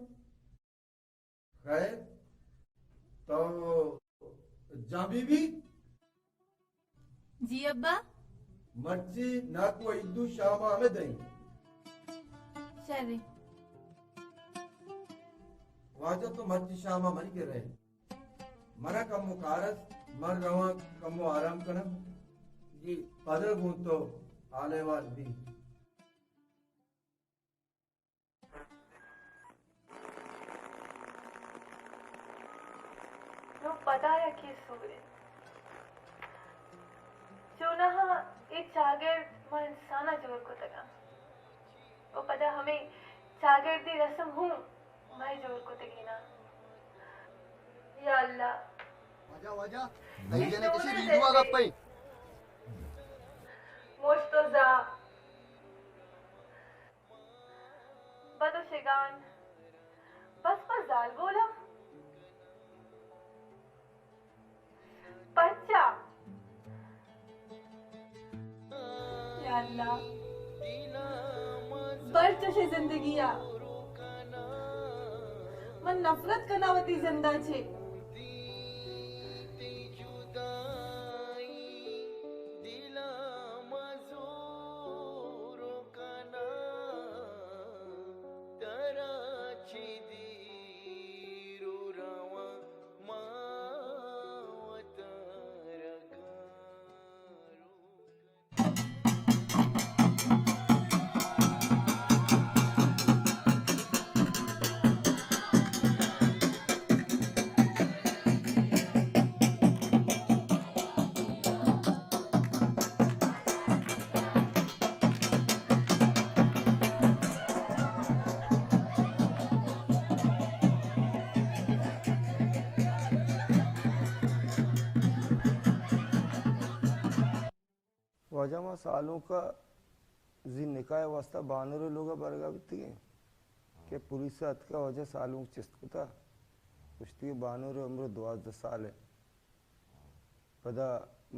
خیر، تو جان بی بی؟ جی ابا۔ مرچی ناکو عیدو شام ء ہمے دئیں۔ شریں۔ واجہ تو مرچی شام ء منی کرا ئے۔ منا کمو کار است، من رواں کمو آرام کناں۔ جی۔ پدا گوں تو حال احوال بی۔ نوں پدا یکے سور انت۔ چوناہا اے چاگرد ما انسان ء جوڑ کتگ انت۔ و پدا ہمے چاگردی رسم ہوں مئے جوڑ کتگیناں۔ یا اللہ۔ واجہ، واجہ، تئی جنک کسی ریڈیو ء گپ ء۔ مشت و زا۔ بد و شگان۔ بس پہ زالبولاں۔ پرچا؟ یا اللہ، بر چشیں زندگی ء۔ من نفرت کناں وتی زند ء چہ۔ واجہ ما سالونک ء زی نکاح ء واستہ بانور ء لوگ ء برگ ء بیتگیں کہ پولیس ء اتکہ واجہ سالونک چست کتہ، گوشتی کہ بانور ء عمر دوازدہ سال ء۔ پدا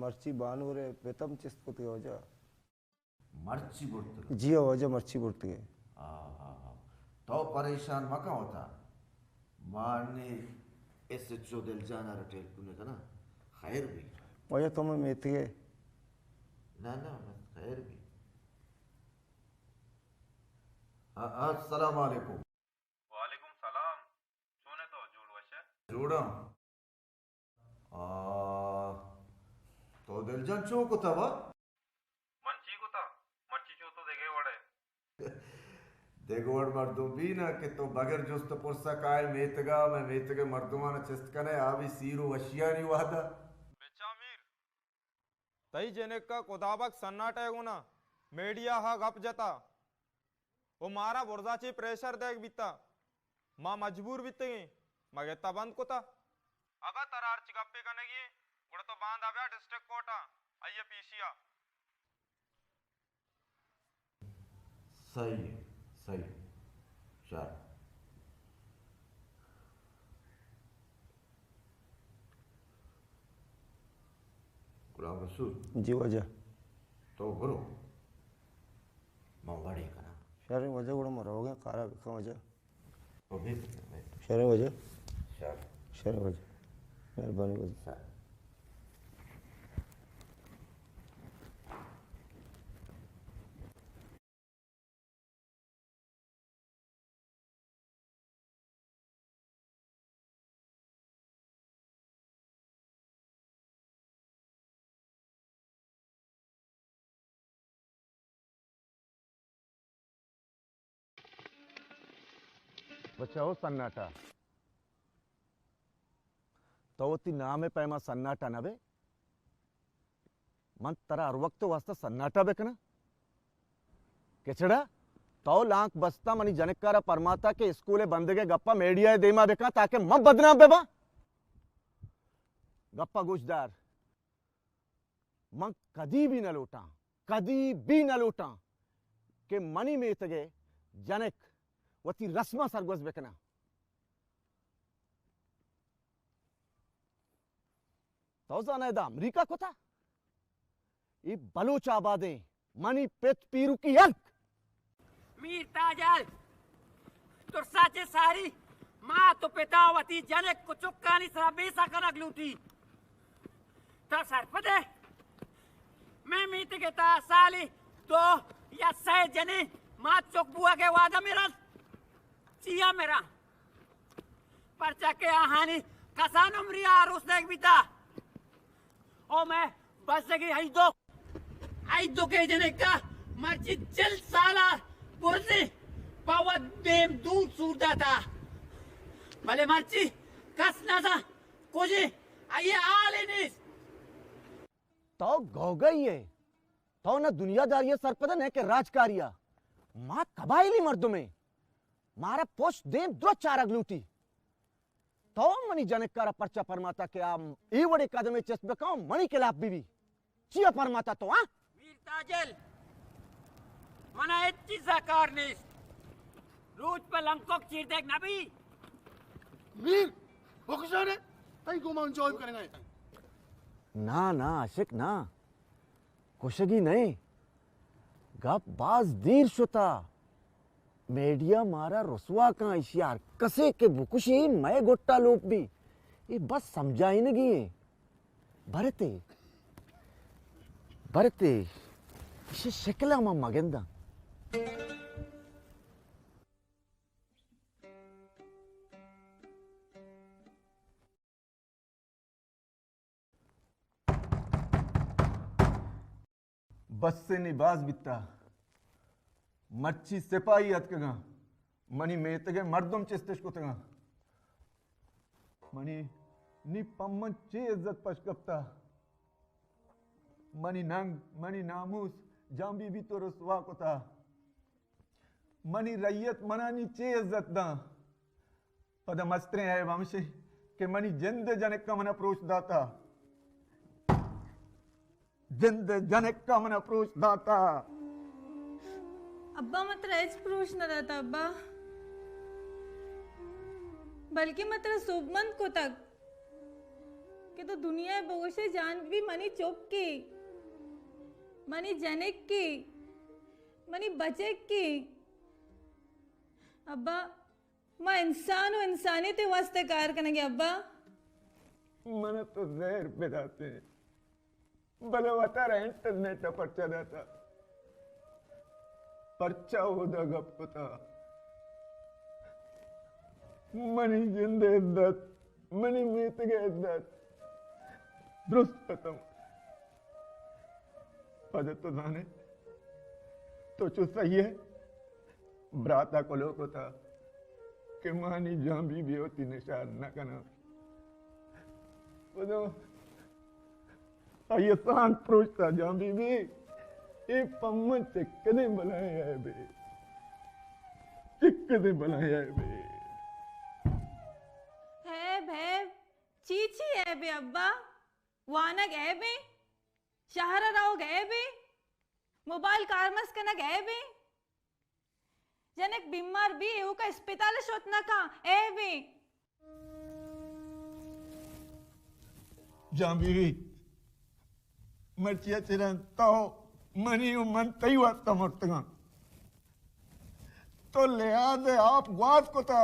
مرچی بانور ء پت ہم چست کتگ واجہ۔ مرچی برتگ؟ جی ہاں واجہ، مرچی برتگ۔ ہاں، ہاں، ہاں۔ تو پریشان مکن وتا۔ ما نے ایس ایچ او دلجان ء را ٹیلیفون کناں، خیر بی۔ واجہ تو مئے میتگ ئے؟ نہ، نہ، بس خیر بی۔ آ، آ، السلام علیکم۔ وعلیکم سلام۔ چون ئے تو؟ جوڑ وش ئے؟ جوڑاں۔ آ، تو دلجان چون کتہ وا؟ من چی کتہ؟ مرچی چو تو دگہ وڑ ئے۔ دگہ وڑ مردم بی نا کہ تو بغیر جست و پرس ء کائے میتگ ء، مئے میتگ ء مردماں چست کن ئے، آ بی سیر و وشیانی وہد ء۔ بچا میر، تئی جنک ء کدابگ سناٹہ ء گونا میڈیا ء گپ جتا۔ و مارا برزا چے پریشر دیگ بیتا، ما مجبور بیتگیں، مگتا بند کتا۔ اگاں ترا ہرچ گپے کنگی ایں، گڑا تو باندا بیا ڈسٹرکٹ کورٹ ء، آئی ء پیشی ء۔ صحیح ہے، صحیح۔ شر۔ غلام رسول۔ جی واجہ۔ تو برو۔ من وڑے کناں۔ شریں واجہ، گڑا من روگاں، کارا بکن واجہ۔ تو بے فکر مت۔ شریں واجہ۔ شر۔ شریں واجہ۔ مہربانی واجہ۔ شر۔ بچا ہو سناٹا، تو وتی نام ء پیما سناٹا نہ بے۔ من ترا ہر وقت واسطہ سناٹا بکناں؟ کچڑا؟ تو لانک بستا منی جنکارا پرماتا کہ اسکول بندگے گپا میڈیا دیما بکن تاکہ من بدنام بباں۔ گپا گوش دار، من کدی بھی نہ لوٹاں، کدی بھی نہ لوٹاں کہ منی میتگے جنک وتی رسماں سرگوز بکناں۔ تو زانئے دا امریکہ کتا؟ اے بلوچ آبادیں، منی پت پیروکی ہلک۔ میر تاجل، ترسا چہ ساری مات و پتا وتی جنک و چکانی سرا بیسا کنگ لوٹی۔ تو سرپدے؟ میں میتگ تا سالی دو یا سئے جنی مات چک بوگے وعدہ میرن۔ چیا میرن؟ پرچا کہ آہانی کسان عمری آروس دیگ بیتا۔ او میں بزگی ہئی دو، ہئی دو کے جنکا مرچی چل سالا برزی پا وت دیم دور سور داتا۔ بلے مرچی کس نزا کجی آئی حالی نیست۔ تو گوگئی ئے۔ تو نہ دنیا داری ء سرپد ء نہ کہ راجکاری ء۔ ما قبائلی مردم ایں۔ مارا پشت دیم درست چارگ لوٹی۔ تو منی جنکارا پرچا پرماتا کہ آ اے وڑیں قدمے چست بکن و منی خلاف بہ بی؟ چیا پرماتا تو، ہاں؟ میر تاجل، منا ہچ چیزا کار نیست۔ روچ پہ لنکوک چیر دیگ نہ بی۔ میر، بکشانے، تئی گوما انجوائے کنگا ہے۔ نا، نا، عاشق، نا۔ کشگی نئے۔ گپ باز دیر شتا۔ میڈیا مارا رسوا کن، اشی ہر کسے کہ بکشی مئے گٹا لوپ بی۔ اے بس سمجھائینگی ایں۔ برتے، برتے، اشی شکلا ما مگنداں۔ بس نی باز بیتا۔ مرچی سپاہی اتکگاں۔ منی میتگے مردم چستش کتگاں۔ منی نی پمن چے عزت پش کپتا۔ منی ننگ، منی ناموس جان بی بی تو رسوا کتا۔ منی رعیت منا نی چے عزت داں؟ پدا مستریں عیب ہمشی کہ منی جند ء جنک ء منا پروش داتا۔ جند ء جنک ء منا پروش داتا۔ ابا، من ترا ہچ پروش نہ داتا ابا، بلکہ من ترا سوبمند کتگ کہ تو دنیا ء بگوشے جان بی منی چکی، منی جنکی، منی بچکی۔ ابا، ما انسان و انسانیت ء واسطہ کار کنگے ابا۔ من تو زہر بداتے، بلے وتارا انٹرنیٹ ء پرچا داتا؟ پرچا اودا گپ کتا؟ منی جند ء عزت، منی میتگ ء عزت درست ختم۔ پدا تو زانے، تو چو سہی ئے، براتا کلو کتا کہ مانی جان بی بی وتی نشار نہ کناں۔ پدا آئی ء سانگ پروشتا، جان بی بی، اے پمن چکدیں بلائیں عیبے، چکدیں بلائیں عیبے۔ عیب، عیب؟ چی چی عیبے ابا؟ وانگ عیبے؟ شہر ء روگ عیبے؟ موبائل کارمرز کنگ عیبے؟ جنک بیمار بی، ایوکا اسپتال ء شت نہ کن، عیبے۔ جان بی بی، مرچی ء چہ رند تو منی و من تئی واسطہ مرتگاں۔ تو لحاظ ء آپ گواز کتا۔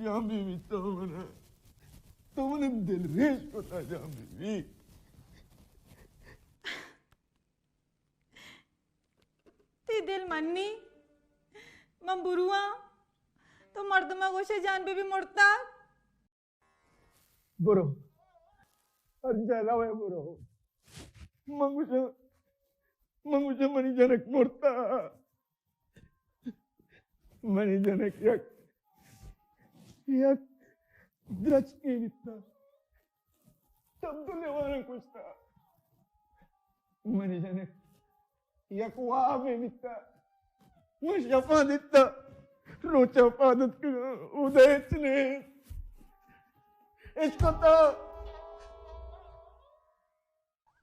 جان بی بی، تو من، تو من دل ریش کتا جان بی بی۔ تئی دل منی، من برواں۔ تو مردماں گوشے جان بی بی مرتا۔ برو، ہر جا روے برو۔ من گوشاں، من گوشاں منی جنک مرتا۔ منی جنک یک، یک درچکے بیتا۔ شب دو لیواناں کشتا۔ منی جنک یک وابے بیتا۔ من شپاں دیتا، روچاں پاد اتکگاں، اود ءَ ہچ نہ، اشکتا۔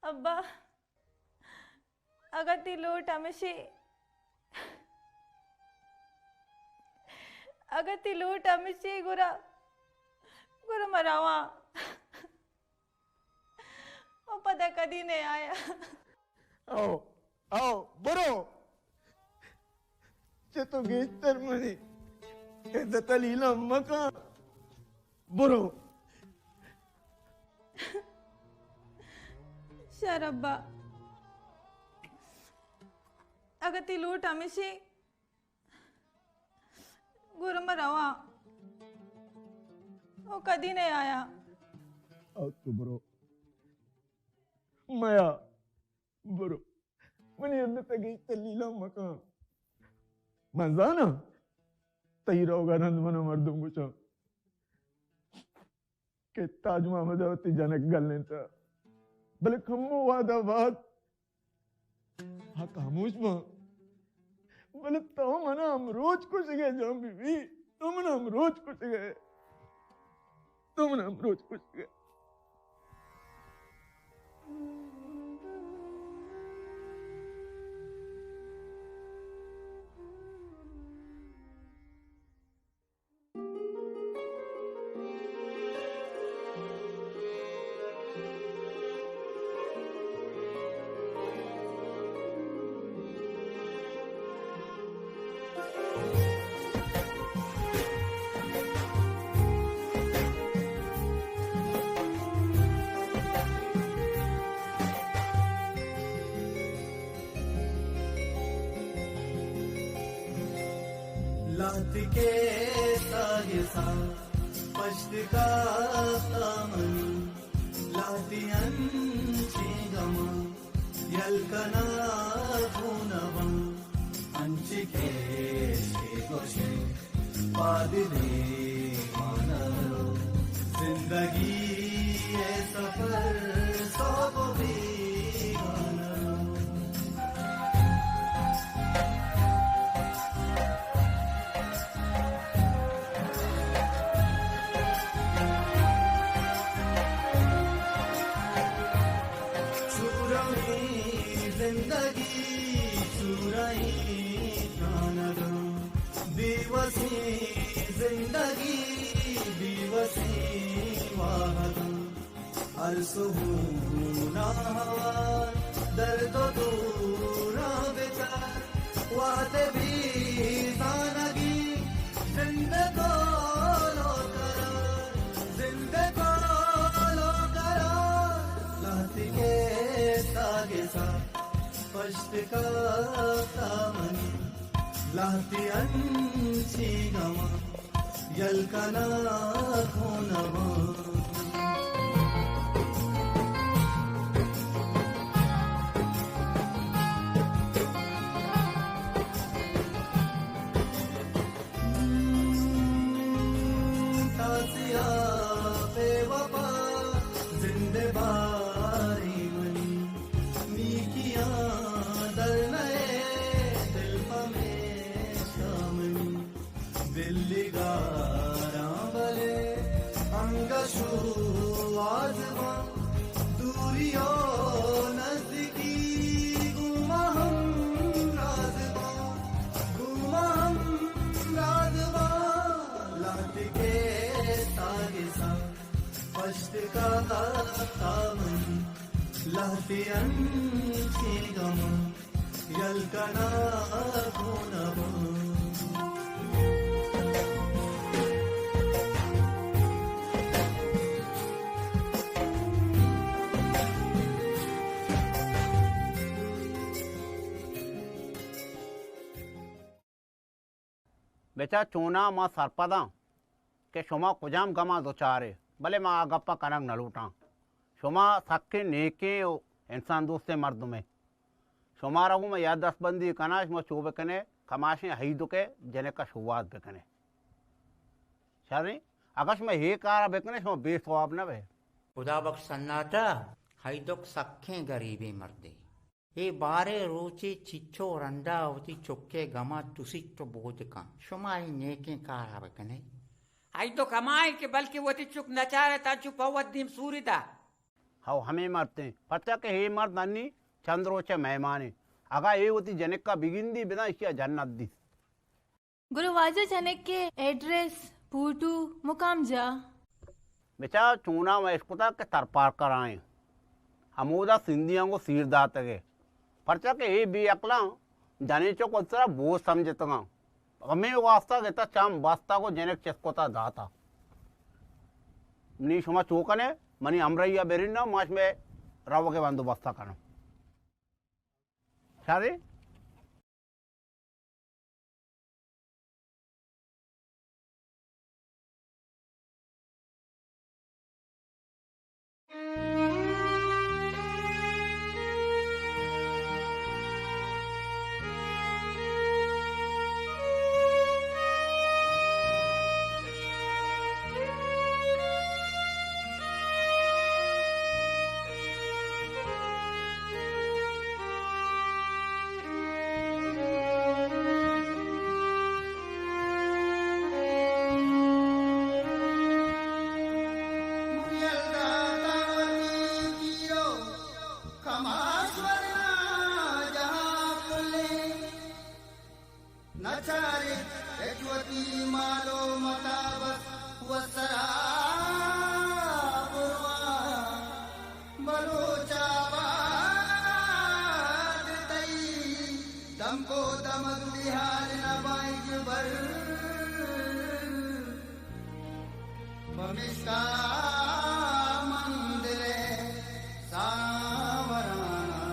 ابا، اگاں تئی لوٹ ہمیشی، اگاں تئی لوٹ ہمیشی، گڑا، گڑا من رواں۔ او پدا کدی نہ آیا۔ او، او، برو۔ چہ تو گیشتر منی عزت ءَ لیلام مکن۔ برو۔ شر ابا، اگاں تئی لوٹ ہمیشی، گڑا من رواں۔ او کدی نہ آیا۔ او تو برو۔ میا، برو۔ منی عزت ءَ گیشتر لیلام مکن۔ من زاناں، تئی روگ ءَ رند من ءَ مردم گوشاں کہ تاج محمد ءَ وتی جنک گلینتہ، بلے کمو وہد ءَ بعد حق ہاموش باں۔ بلے تو من ءَ ہمروچ کشگ ءَ جان بی بی، تو من ءَ ہمروچ کشگ ءَ، تو من ءَ ہمروچ کشگ ءَ۔ لہتیکے ساہ گسا پشت کاپتا منی، لہتی انچیں گماں یل کناں خون باں، انچیں کیش کہ گوشے پاد دیوان رو، زندگی ءِ سفر سوب بیگانہ رو۔ چورانی زندگی، چورانی ترانگاں، بے وسیں زندگی، بے وسیں واہگاں۔ ہر سہونا ہوار درد و دوراں بکار، وہد بیزانگی زند کولو قرار، زند کولو قرار۔ لہتیکے ساہ گسا پشت کاپتا منی، لہتی انچیں گماں یل کناں خون باں۔ تاسیا بے وفا زندہ باری منی، نیکیاں در نئے دل پمیشا منی۔ دلی گاراں بلے انگہ شوہاز باں، دوری و نزدیکی گوں ما ہمراز باں، گوں ما ہمراز باں۔ لہتیکے ساہ گسا پشت کاپتا منی، لہتی انچیں گماں یل کناں خون باں۔ بچار چوناں ما سرپداں کہ شما کجام گماں دچارے، بلے ما آ گپ ءَ کنگ نہ لوٹاں۔ شما سکیں نیکیں و انسان دوستیں مردمے۔ شمارا گوں ما یات دست بندی کناں، شما چو بکنے، کماشیں ہیدک ءِ جنک ءَ شوہاز بکنے۔ شریں، اگاں شما اے کار ءَ بکنے، شما بے ثواب نہ بئے۔ خدا بخش سناٹا، ہیدک سکیں گریبیں مردے۔ اے باریں روچے چچو رندا وتی چکے گما تسیت و بود کن۔ شما اے نیکیں کارا بکنے۔ ای تو کمائیں کہ بلکہ وتی چک نچارے تانچو پہ وت دیم سوری دا۔ ہو ہمے مرتیں، پرچا کہ اے مرد انی چند روچے مہمانے۔ اگاں اے وتی جنکا بگندی بداں اشیا جنت دیت۔ گڑا واجہ جنک ءِ ایڈریس، پوٹو، مقام جاہ؟ بچار چوناہا ما اشکتگ کہ ترپارکر ءَ ایں۔ ہمودا سندھیاں گوں سیر داتگ ئے۔ پرچا کہ اے بے عقلاں جنیں چک وت سرا بوج سمجھتگاں۔ ہمے واسطہ گتا چم بستگ و جنک چست کتا داتا۔ نی شما چو کنے، منی ہمراہی ءَ برین نا، ما شمے روگ ءِ بندوبست ءَ کناں۔ شادی؟ نچارت ہچ وتی مال و متا بس و سرا برواں۔ بلوچ آباد تئی دمک و دمگ بے حال نہ بائیں جبر۔ پمیشکا من دل ءِ ساورانا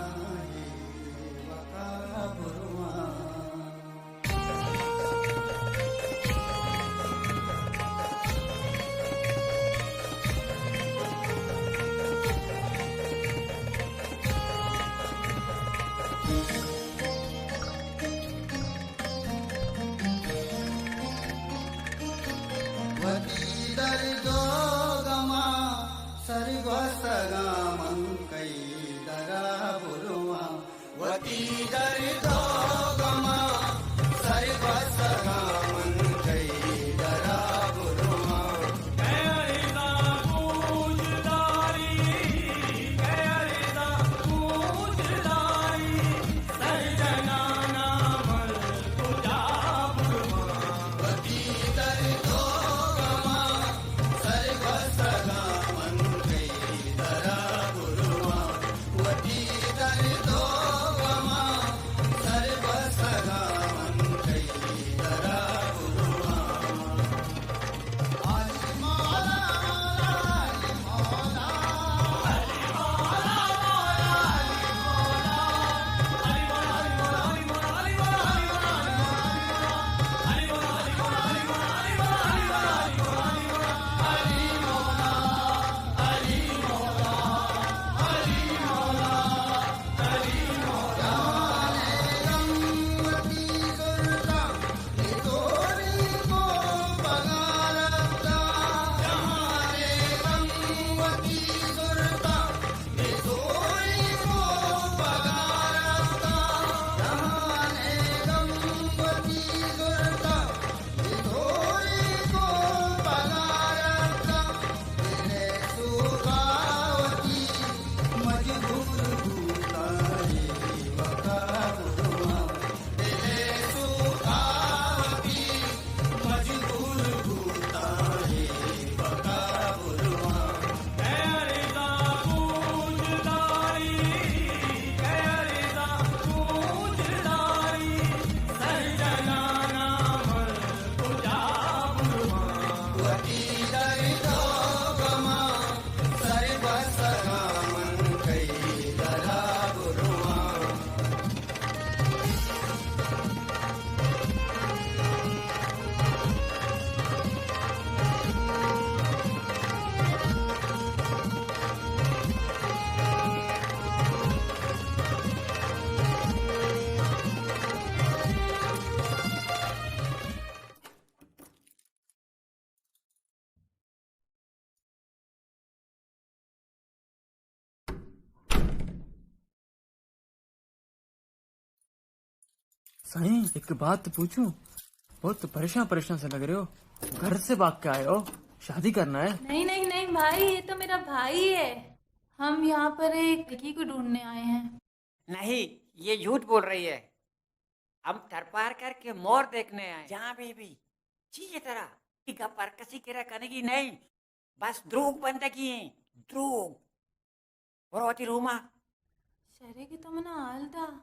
ایوکا برواں۔ وتی درد و غماں سرگوستگاں من کئی درا برواں۔ وتی درد و غماں سرگوستگاں من کئی درا برواں۔ साईं, एक बात पूछूं? बहुत परेशान परेशान से लग रहे हो। घर से भाग के आए हो, शादी करना है? नहीं, नहीं, नहीं भाई, ये तो मेरा भाई है। हम यहाँ पर एक लड़की को ढूंढने आए हैं। नहीं, ये झूठ बोल रही है। हम तरपार करके मोर देखने आए। जहाँ भी भी चीज तरह की गपर कसी किरा कनेगी नहीं, बस द्रोग बंदगी है, द्रोग। और होती रूमा। शरे की तो मना हाल दा।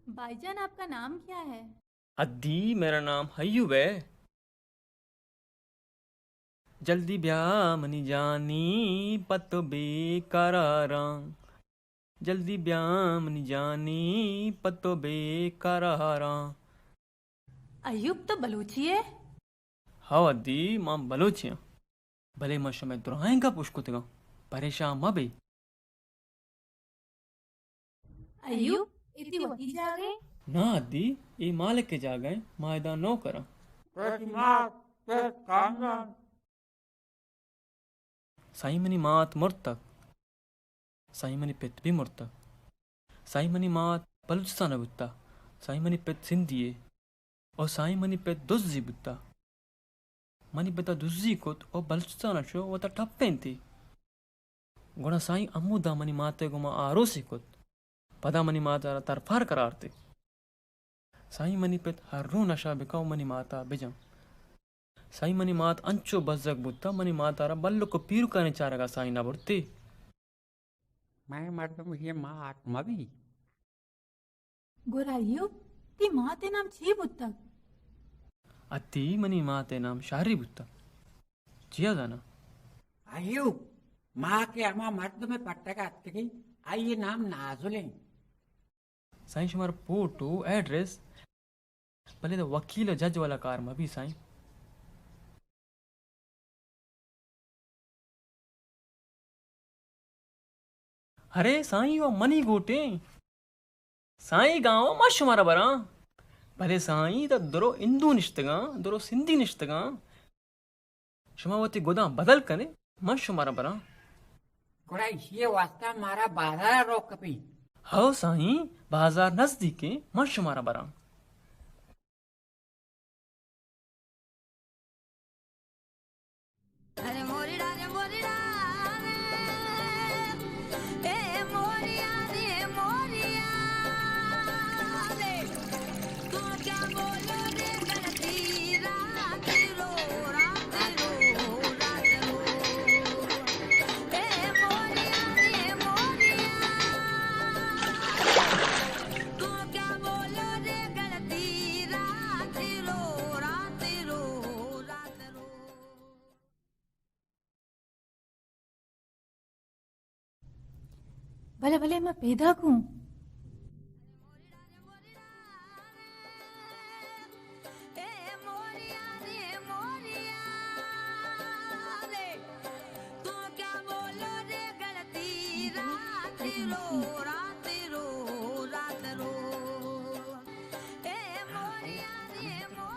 भाईजान, आपका नाम क्या है? अद्दी, मेरा नाम अय्यूब है। जल्दी ब्या मनी जानी, पतो बेकरारां। जल्दी ब्या मनी जानी, पतो बेकरारां। अय्यूब तो बलूची है? हाँ अद्दी, मां बलूची हां। भले मां शमे दुराएं गप उशकुतगां, परेशान मबे। अय्यूब, इति वती जागे? ना अद्दी, ए मालिक के जागे, मां एदा नौकरां। साईं, मनी मात مرتگ۔ साईं، मनी पित भी مرتگ۔ साईं, मनी मात بلوچستان ءَ بوتگ۔ साईं، मनी पित سندھی ءَ۔ او سائیں، منی پت دزی بوتا۔ منی پتا دزی کت او بلوچستان ءَ شو وتا ٹپینتی۔ گڑا سائیں، ہمودا منی مات ءَ گوما آروسی کت۔ پدا منی مات ءَ را ترپار قرار تے۔ سائیں، منی پت ہر رو نشہ بکا و منی ماتا بجن۔ سائیں، منی مات انچو بزگ بوتا، منی ماتا را بلک و پیرکانی چارگا سائیں نہ برتی۔ مئے مردم یہ مات مبی۔ گڑا ایوب، تئی مات ءِ نام چی بوتگ؟ اتی منی مات ءِ نام شاری بوتگ۔ چیا زاناں؟ ایوب، ما کہ ہما مردم ءِ پٹگ ءَ اتکگیں، آئی ءِ نام نازل ایں۔ سائیں، شمارا پوٹو، ایڈریس، بلے دا وکیل و جج والا کار مہ بی سائیں۔ ارے سائیں، و منی گوٹیں سائیں گاؤں ما شمارا براں۔ بلے سائیں، تا درو ہندو نشتگاں، درو سندھی نشتگاں۔ شما وتی گداں بدل کنے، من شمارا براں۔ گڑا ایشی ءِ واستا مارا بازار ءَ روک کپی۔ ہو سائیں، بازار نزدیکیں، من شمارا براں۔ بلے، بلے، ما پیداک اوں۔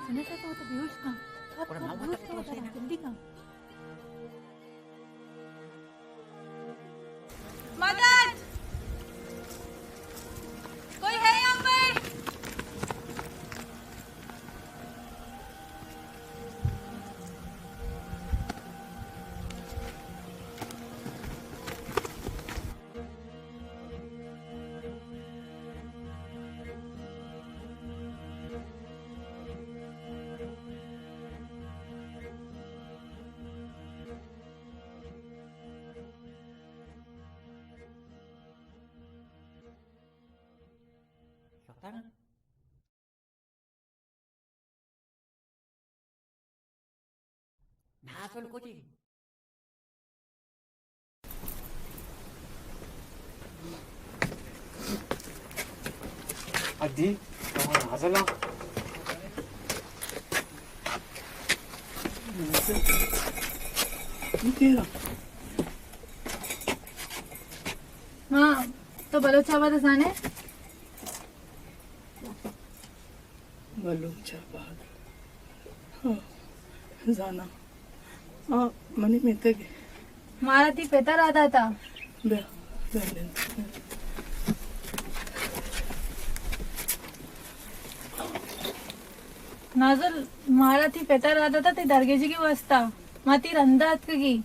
سنتا تو، تو بیہوش کن۔ اب، اب بیہوش کن، جلدی کن۔ مدد! کوئی ہے یہاں پر؟ شتاں؟ نازل کجی؟ ادی، کہاں نازل ہاں؟ ہاں، تو بلوچ آباد زانے؟ بلوچ آباد۔ ہاں، زاناں۔ آ، منی میتگ۔ مارا تی پتا را داتا۔ بیا۔ نازل، مارا تئی پت ءَ راہ داتا تئی درگیجگ ءِ واستا۔ ما تئی رند ءَ اتکگیں۔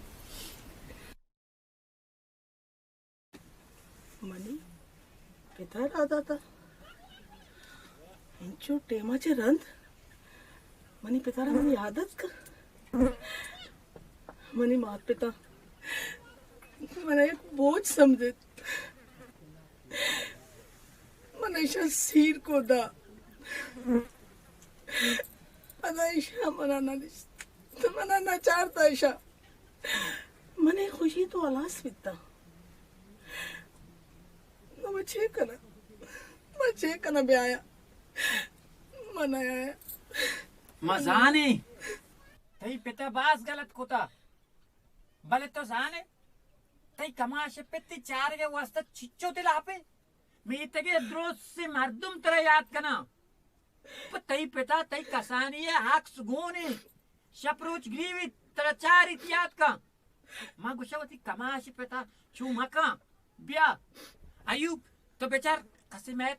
منی پت ءَ راہ داتا؟ انچو ٹیم ءَ چہ رند منی پت ءَ را منی یاد اتک۔ منی مات پت ءَ من ءَ یک بوج سمجھت۔ من ایشاں سیر کو دا۔ پدا ایشاں من ءَ نہ دیست، من ءَ نہ چارتا ایشاں۔ من ءَ خوشی تو ہلاس بیتا۔ نو من چے کناں؟ من چے کناں؟ بیایا۔ من آیا۔ ما زانیں، تئی پت ءَ باز غلط کتا، بلے تو زانے، تئی کماش پت تئی چارگ ءِ واستا چچو دل آپے؟ میتگ ءِ درست سے مردم ترا یاد کناں۔ پہ تئی پت ءَ تئی کسانی ءِ عکس گون انت۔ شپ روچ گریویت، ترا چاریت، یاد کن۔ من گوشاں وتی کماش پت ءَ چو مکن۔ بیا ایوب، تو بچار کسے میت۔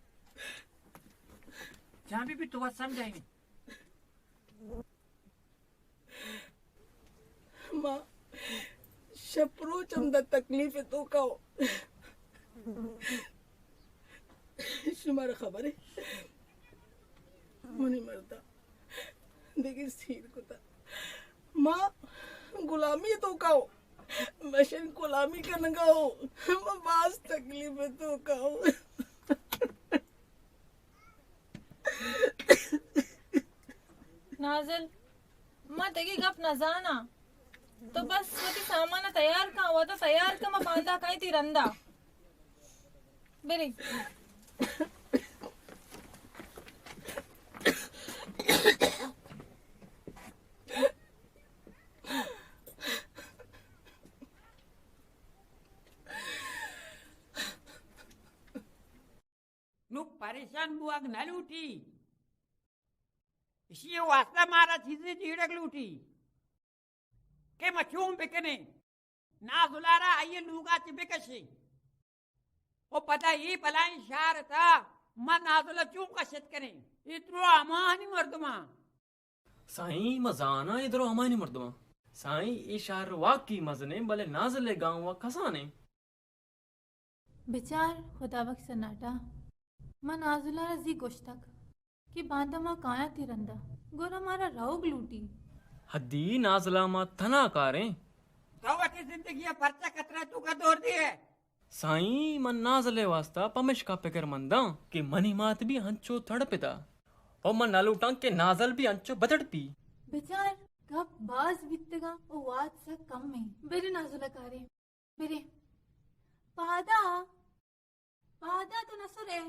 جان بی بی تو وت سمجھائینی۔ ما شپ روچ ہمدا تکلیف ءِ توکا اوں۔ شمارا خبر ہے، منی مردا دگہ سیر کتا۔ ما غلامی ءِ توکا اوں، مشن غلامی کنگا اوں۔ ما باز تکلیف ءِ توکا اوں۔ نازل، ما دگہ گپ نہ زاناں۔ تو بس وتی سامان ءَ تیار کن، وت ءَ تیار کن، ما باندا کائیں تئی رندا۔ بریں۔ نوں پریشان بوگ نہ لوٹی۔ اشی ءِ واستا مارا چیزے جیڑگ لوٹی کہ ما چون بکنیں، نازل ءَ را آئی ءِ لوگ ءَ چہ بکشیں و پدا اے بلائیں شہر ءِ تہا ما نازل ءَ چون کشت کنیں؟ اے درو ہماہانی مردماں۔ سائیں، ما زاناں اے درو ہماہانی مردماں۔ سائیں، اے شہر واقعی مزنیں، بلے نازل ءِ گاؤں ءَ کسانیں۔ بچار خدا بخش سناٹا، من نازل ءَ را زی گوشتگ کہ باندا ما کایاں تئی رندا، گڑا مارا روگ لوٹی۔ حدی، نازل ءَ ما تھنا کاریں۔ تو وتی زندگی ءَ پرچا خطرہ ءِ توکا دور دیئے؟ سائیں، من نازل ءِ واستا پمشکا پکرمنداں کہ منی مات بھی انچو تڑپتا، او من نہ لوٹاں کہ نازل بھی انچو بتڑپی۔ بچار، گپ باز بیتگاں او وات سک کم ایں۔ برے نازل ءَ کاریں۔ برے۔ پادا، پادا تو نہ سرے۔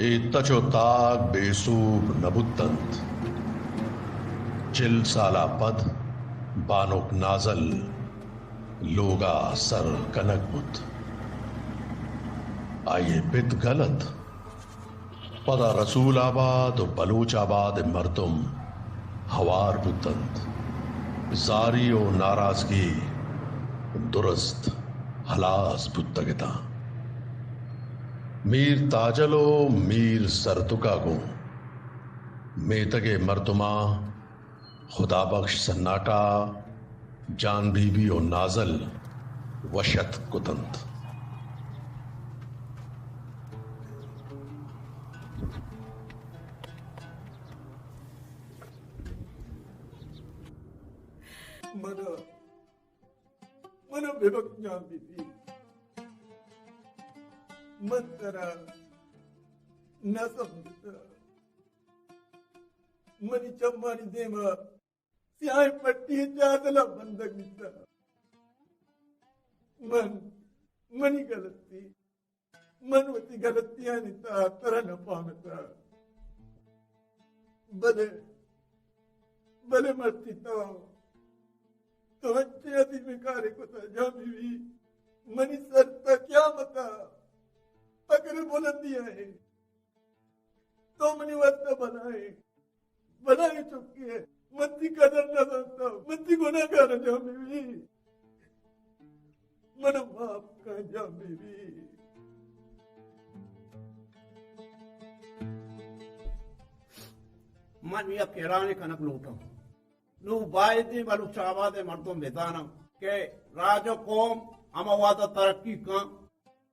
اے تچ ءُ تاگ بے سوب نہ بوت اَنت۔ چل سال ءَ پد بانک نازل لوگ ءَ سر کنگ بوت۔ آئی ءِ پت گل اَت۔ پدا رسول آباد ءُ بلوچ آباد ءِ مردم ہوار بوت اَنت۔ زاری ءُ ناراضگی درست ہلاس بوتگ اَت اَنت۔ میر تاجل ءُ میر سرتک ءَ گوں میتگ ءِ مردماں خدا بخش سناٹا، جان بی بی ءُ نازل وش اتک کت اَنت۔ من ءَ، من ءَ ببخش جان بی بی، من ترا نہ سمجھتا۔ منی چمانی دیم ءَ سیاہیں پٹی ءِ چادل ءَ بندگ بیتگ۔ من، منی غلطی، من وتی غلطیانی تہا ترا نہ پہمتگ۔ بلے، بلے مرچی تو، تو انچیں عظیمیں کارے کتگ جان بی بی، منی سر تہ قیامت ءَ پگر بلندی ءَ اِنت۔ تو منی واسطہ بلاہیں، بلاہیں چکے ئے۔ من تئی قدر نہ زانتا، من تئی گناہگار آں جان بی بی۔ من ءَ معاف کن جان بی بی۔ من یک اعلانے کنگ لوٹاں۔ نوں بایدیں بلوچ آباد ءِ مردم بزاناں کہ راج ءُ قوم ہما وہد ءَ ترقی کن،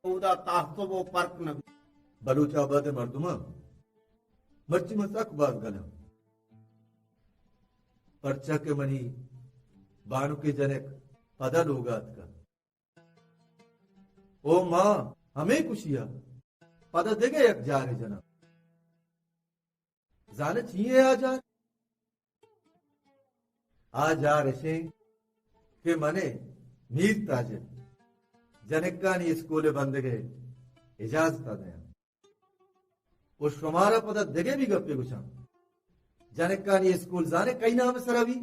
اودا تعصب ءُ فرق نہ بیت۔ بلوچ آباد ءِ مردماں مرچی من سک باز گل آں، پرچا کہ منی بانک ءِ جنک پدا لوگ ءَ اتکگ۔ او ماں، ہمے خوشی ءَ پدا دگہ یک جارے جناں۔ زانئے چی ایں آ جار؟ آ جار اش ایں کہ من ءَ میر تاجل جنکانی اسکول ءِ بندگ ءِ اجازت ءَ دیاں۔ ءُ شمارا پدا دگہ بھی گپے گوشاں۔ جنکانی اسکول زانئے کئی نام ءِ سرا بی؟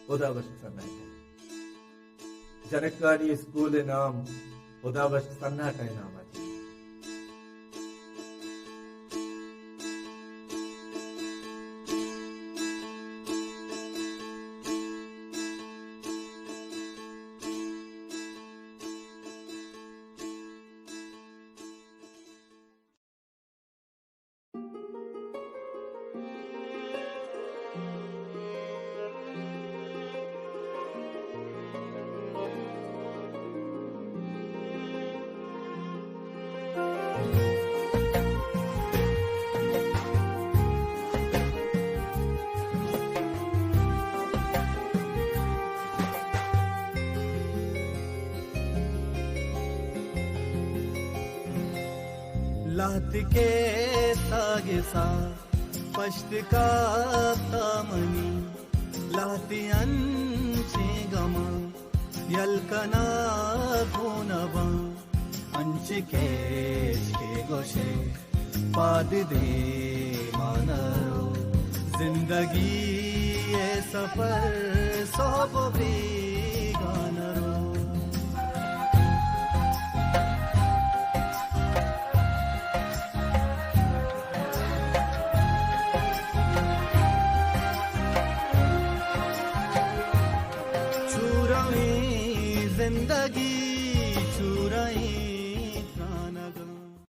ہدا بخش سناٹا۔ جنکانی اسکول ءِ نام ہدا بخش سناٹا ءِ نام ءَ چی۔ لہتیکے ساگسا پشت کپتا منی، لہتی انچیں گماں یل کنگ گون باں، انچیں کیچ کہ گوشے پاد دیما نرو۔ زندگی ءِ سفر سہب بی